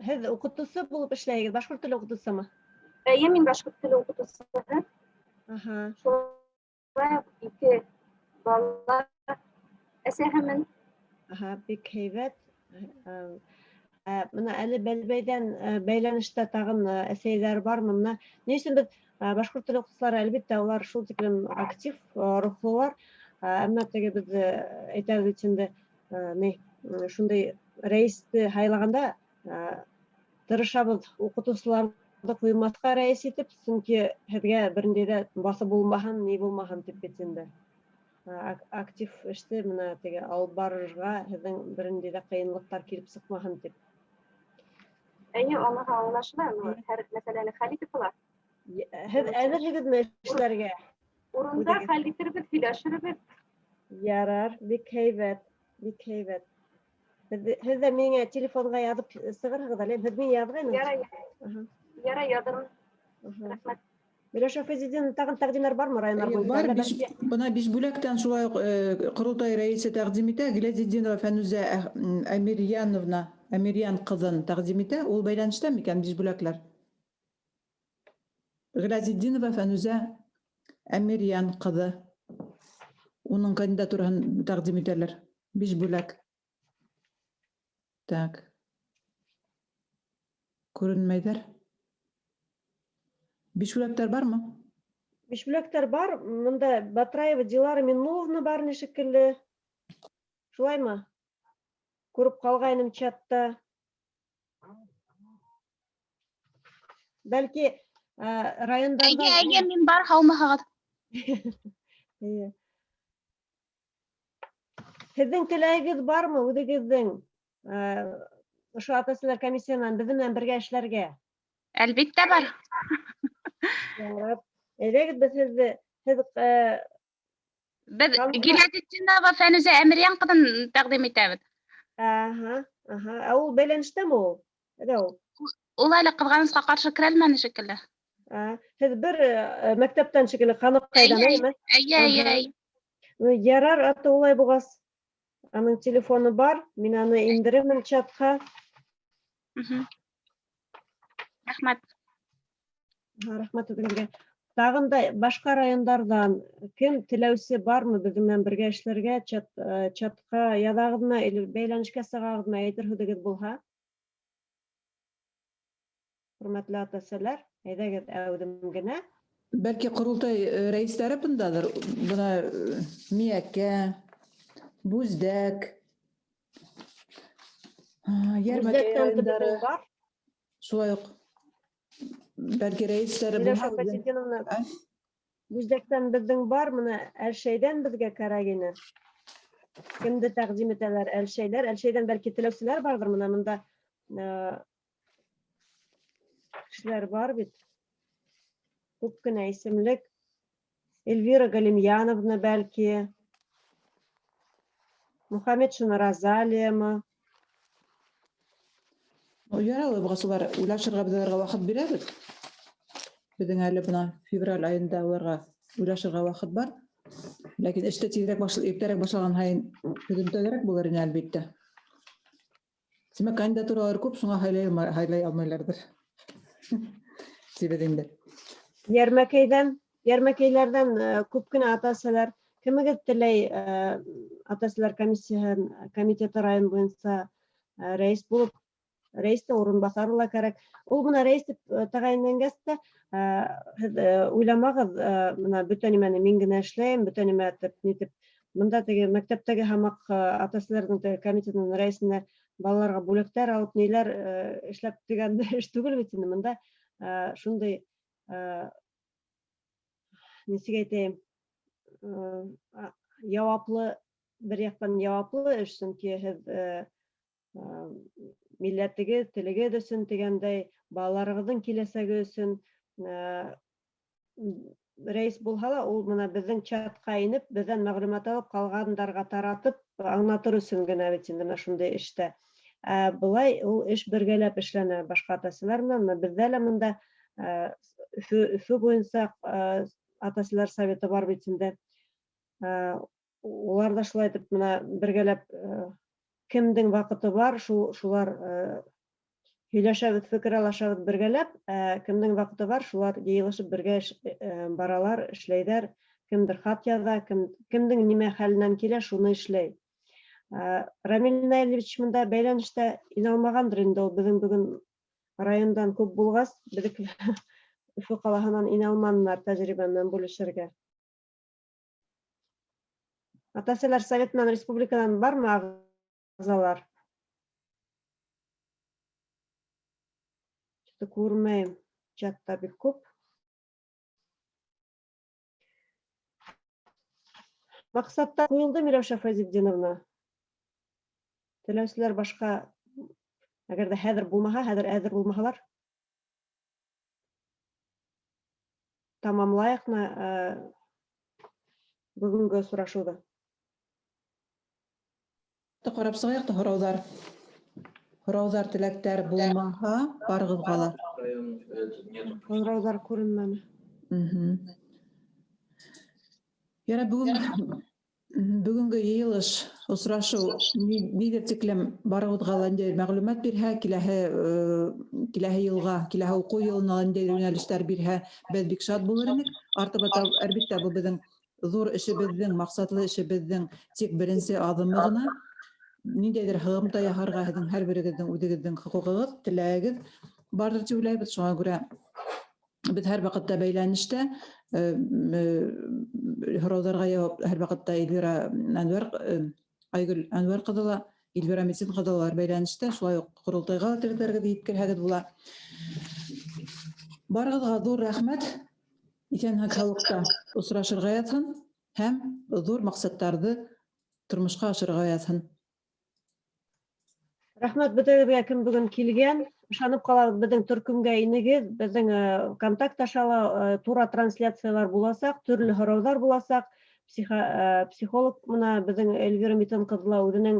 Һеҙ уҡытыусы булып эшләйһегеҙ, башҡорт теле уҡытыусымы? Эйе, мин башҡорт теле уҡытыусыһы. Шулай уҡ ике бала әсәһемен. Аһа, бик һәйбәт. Бына әле Бәләбәйҙән бәйләнештә тағын әсәйҙәр бармы? Бына ни өсөн беҙ башҡорт теле уҡытыусылары, әлбиттә, улар шул тиклем актив, рухлылар. Әммә теге беҙ әйтәбеҙ бит инде, ни, шундай рәйесте һайлағанда тырышабыҙ уҡытыусыларҙы ҡуймаҫҡа рәйес итеп, сөнки һеҙгә бер ниндәй ҙә баҫып булмаһын, ни булмаһын тип бит инде. Актив эште бына теге алып барырға һеҙҙең бер ниндәй ҙә ҡыйынлыҡтар килеп сыҡмаһын тип. Эйе, уныһы аңлашыла, но һәр мәсьәләне хәл итеп була. Һеҙ әҙерһегеҙме эшләргә? Урында Үҙегеҙ. хәл итербеҙ, һөйләшербеҙ. Ярар, бик һәйбәт, бик һәйбәт. Һеҙ ҙә миңә телефонға яҙып сығырһығыҙ әле. Һеҙ миңә яҙғайнығыҙ? Ярай. Ярай, яҙырмын. Рәхмәт. Миләүшә Фәйзетдин, тағын тәҡдимдәр бармы райондар Эйе, буйынса? бар, Әллә биш, бына Бишбүләктән шулай уҡ ҡоролтай рәйесе тәҡдим итә, Гиләзетдинова Фәнүзә Әмирьяновна, Әмирьян ҡыҙын тәҡдим итә. Ул бәйләнештә микән Бишбүләкләр? Гиләзетдинова Фәнүзә Әмирьян ҡыҙы. Уның кандидатураһын тәҡдим итәләр. Бишбүләк. Так. Күренмәйҙәр. Бишбүләктәр бармы? Бишбүләктәр бар. Мында Батраева Дилара Миннуловна бар ни шикелле. Шулаймы? Күреп ҡалғайным чатта. Бәлки, райондарҙа Әйе, әйе, мин бар, һаумыһығыҙ. Эйе. Һеҙҙең теләгегеҙ бармы үҙегеҙҙең, ошо ата-әсәләр комиссияһы менән беҙҙең менән бергә эшләргә? Әлбиттә бар. Ярар. Әйҙәгеҙ, беҙ һеҙҙе, һеҙ, Беҙ Халыҡ- Гиләзетдинова Фәнүзә Әмирйән ҡыҙын тәҡдим итәбеҙ. Аһа, аһа. Ә ул бәйләнештәме ул? Әйҙә ул. Ул әле ҡыҙғанысҡа ҡаршы керәлмәне шикелле. Һеҙ бер мәктәптән шикелле Ҡаныҡҡайҙан, Әйе, әйеме? Әйе, әйе, әйе. Ну, ярар, аты улай булғас. Аның телефоны бар, мин аны индерермен чатҡа. Рәхмәт. Рәхмәт үҙегеҙгә. Тағын да башҡа райондарҙан кем теләүсе бармы беҙҙең менән бергә эшләргә, чатҡа яҙағыҙмы, или бәйләнешкә сығағыҙмы, әйтер һүҙегеҙ булһа? Хөрмәтле ата-әсәләр, әйҙәгеҙ әүҙем генә. Бәлки ҡоролтай рәйестәре бындалыр. Бына Миәкә, Бүздәк, Йәрмәкәй райондары. Шулай уҡ бәлки рәйестәре булһа. Бүздәктән беҙҙең бар, бына Әлшәйҙән беҙгә кәрәк ине. Кемде тәҡдим итәләр Әлшәйләр? Әлшәйҙән бәлки теләүселәр барҙыр, бына бында кешеләр бар бит. Күп кенә исемлек. Эльвира Галимьяновна бәлки. Мухаметшина Розалиямы. Яралы булғас улар уйлашырға беҙ уларға ваҡыт бирәбеҙ. Беҙҙең әле бына февраль айында уларға уйлашырға ваҡыт бар. Ләкин эште тиҙерәк иртәрәк башлаған һайын һөҙөмтәлерәк булыр ине әлбиттә. Тимәк, кандидатуралар күп, шуңа һайлай алмайларҙыр. Тибеҙ инде. Йәрмәкәйләрҙән күп кенә ата-әсәләр. Кемегеҙ теләй ата-әсәләр комиссияһын, комитеты район буйынса рәйес булып, рәйестең урынбаҫары ла кәрәк. Ул бына рәйес тип тәғәйенләнгәс тә, һеҙ уйламағыҙ, бына бөтә нимәне мин генә эшләйем, бөтә нимә тип, ни тип. Бында теге мәктәптәге һамаҡ ата-әсәләрҙең теге комитетының рәйесенә балаларға бүләктәр алып ниләр эшләп тигән эш түгел бит инде. Бында шундай, нисек әйтәйем, яуаплы, бер яҡтан яуаплы эш, сөнки һеҙ милләтегеҙ, телегеҙ өсөн тигәндәй, балаларығыҙҙың киләсәге өсөн рәйес булһа ла, ул бына беҙҙең чатҡа инеп, беҙҙән мәғлүмәт алып, ҡалғандарға таратып, аңлатыр өсөн генә бит инде менә шундай эштә. Ә былай ул эш бергәләп эшләнә башҡа ата-әсәләр менән. Бына беҙҙә лә бында Өфө буйынса ата-әсәләр советы бар бит инде. Улар да шулай итеп бына бергәләп, кемдең ваҡыты бар, шулар һөйләшәбеҙ, фекер алышабыҙ бергәләп, кемдең ваҡыты бар, шулар йыйылышып бергә баралар, эшләйҙәр. Кемдер хат яҙа, кемдең нимә хәленән килә, шуны эшләй. Рамил Наилевич бында бәйләнештә инә алмағандыр инде ул, беҙҙең бөгөн райондан күп булғас, беҙҙеке Өфө ҡалаһынан инә алманылар тәжрибә менән бүлешергә. Ата-әсәләр советынан республиканан бармы ағзалар? Что-то күрмәйем, чатта бик күп. Маҡсаттар ҡуйылды, Миләүшә Фәйзетдиновна. Теләүселәр башҡа, әгәр ҙә хәҙер булмаһа, хәҙер әҙер булмаһалар. Тамамлайыҡмы бөгөнгө осрашыуҙы? Ҡарап сығайыҡ та һорауҙар. Һорауҙар, теләктәр булмаһа, барығыҙға ла. Һорауҙар күренмәне. Яра, бөгөнгө йыйылыш, осрашыу ниҙер тиклем барығыҙға ла ниндәй мәғлүмәт бирһә, киләһе йылға, киләһе уҡыу йылына ла ниндәй йүнәлештәр бирһә, беҙ бик шат булыр инек. Артыба әлбиттә, был беҙҙең ҙур эшебеҙҙең, маҡсатлы эшебеҙҙең тик беренсе аҙымы ғына. Ниндәйҙер һығымта яһарға һеҙҙең һәр берегеҙҙең үҙегеҙҙең хоҡуғығыҙ, теләгегеҙ барҙыр тип уйлайбыҙ. Шуңа күрә беҙ һәр ваҡытта бәйләнештә, һорауҙарға яуап һәр ваҡытта Эльвира Әнвәр, Айгөл Әнвәр ҡыҙы ла, Эльвира Метин ҡыҙы ла бәйләнештә, шулай уҡ ҡоролтайға ла теләктәрегеҙҙе еткерһәгеҙ була. Барығыҙға ҙур рәхмәт. Иҫән һаулыҡта осрашырға яҙһын һәм ҙур маҡсаттарҙы тормошҡа ашырырға яҙһын. Рәхмәт бөтәгеҙгә, кем бөгөн килгән. Ышанып ҡалабыҙ, беҙҙең төркөмгә инегеҙ, беҙҙең контакт аша ла тура трансляциялар буласаҡ, төрлө һорауҙар буласаҡ. Психолог бына беҙҙең Эльвира Митин ҡыҙы ла үҙенең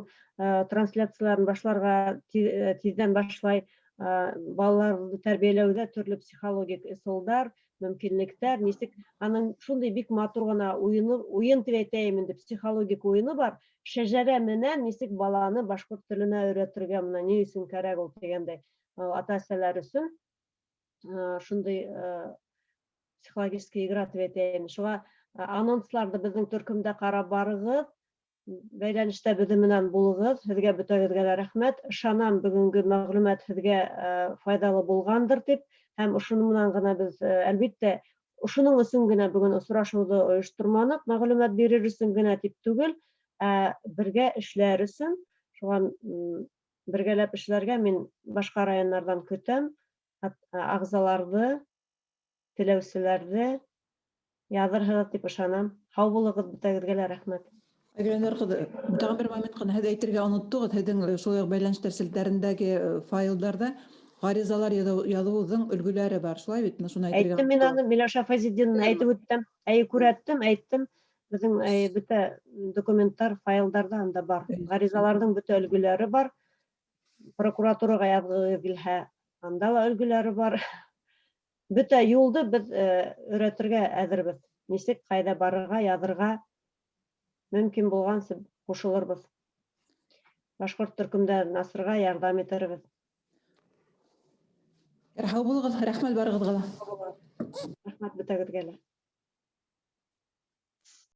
трансляцияларын башларға тиҙҙән башлай. Балаларҙы тәрбиәләүҙә төрлө психологик ысулдар, мөмкинлектәр, нисек аның шундай бик матур ғына уйыны, уйын тип әйтәйем инде, психологик уйыны бар. Шәжәрә менән нисек баланы башҡорт теленә өйрәтергә, мына ни өсөн кәрәк ул тигәндәй, ата-әсәләр өсөн шундай психологический игра тип әйтәйем. Шуға анонсларҙы беҙҙең төркөмдә ҡарап барығыҙ, бәйләнештә беҙҙең менән булығыҙ. Һеҙгә бөтәгеҙгә лә рәхмәт. Ышанам, бөгөнгө мәғлүмәт һеҙгә файҙалы булғандыр тип, һәм ошоно менән ғына беҙ, әлбиттә, ошоноң өсөн генә бөгөн осрашыуҙы ойошторманыҡ, мәғлүмәт бирер өсөн генә тип түгел, ә бергә эшләр өсөн. Шуға бергәләп эшләргә мин башҡа райондарҙан көтәм ағзаларҙы, теләүселәрҙе яҙырһығыҙ тип ышанам. Һау булығыҙ, бөтәгеҙгә лә рәхмәт. Айгөл ҡыҙы, тағын бер момент ҡына һеҙ әйтергә оноттоғоҙ, һеҙҙең шулай уҡ бәйләнештәр селтәрендәге файлдарҙа ғаризалар яҙыуҙың өлгөләре бар, шулай бит? Шуны әйтергә Әйттем мин аны, Миләүшә Фәйзетдиновна, әйтеп үттем. Әй, күрәттем, әйттем. Беҙҙең бөтә документтар файлдарҙа анда бар. Ғаризаларҙың бөтә өлгөләре бар. Прокуратураға яҙғығыҙ килһә, анда ла өлгөләре бар. Бөтә юлды беҙ өйрәтергә әҙербеҙ. Нисек, ҡайҙа барырға, яҙырға мөмкин булғанса ҡушылырбыҙ. Башҡорт төркөмдәрен асырға ярҙам итербеҙ. Һау булығыҙ, рәхмәт барығыҙға ла. Рәхмәт бөтәгеҙгә лә.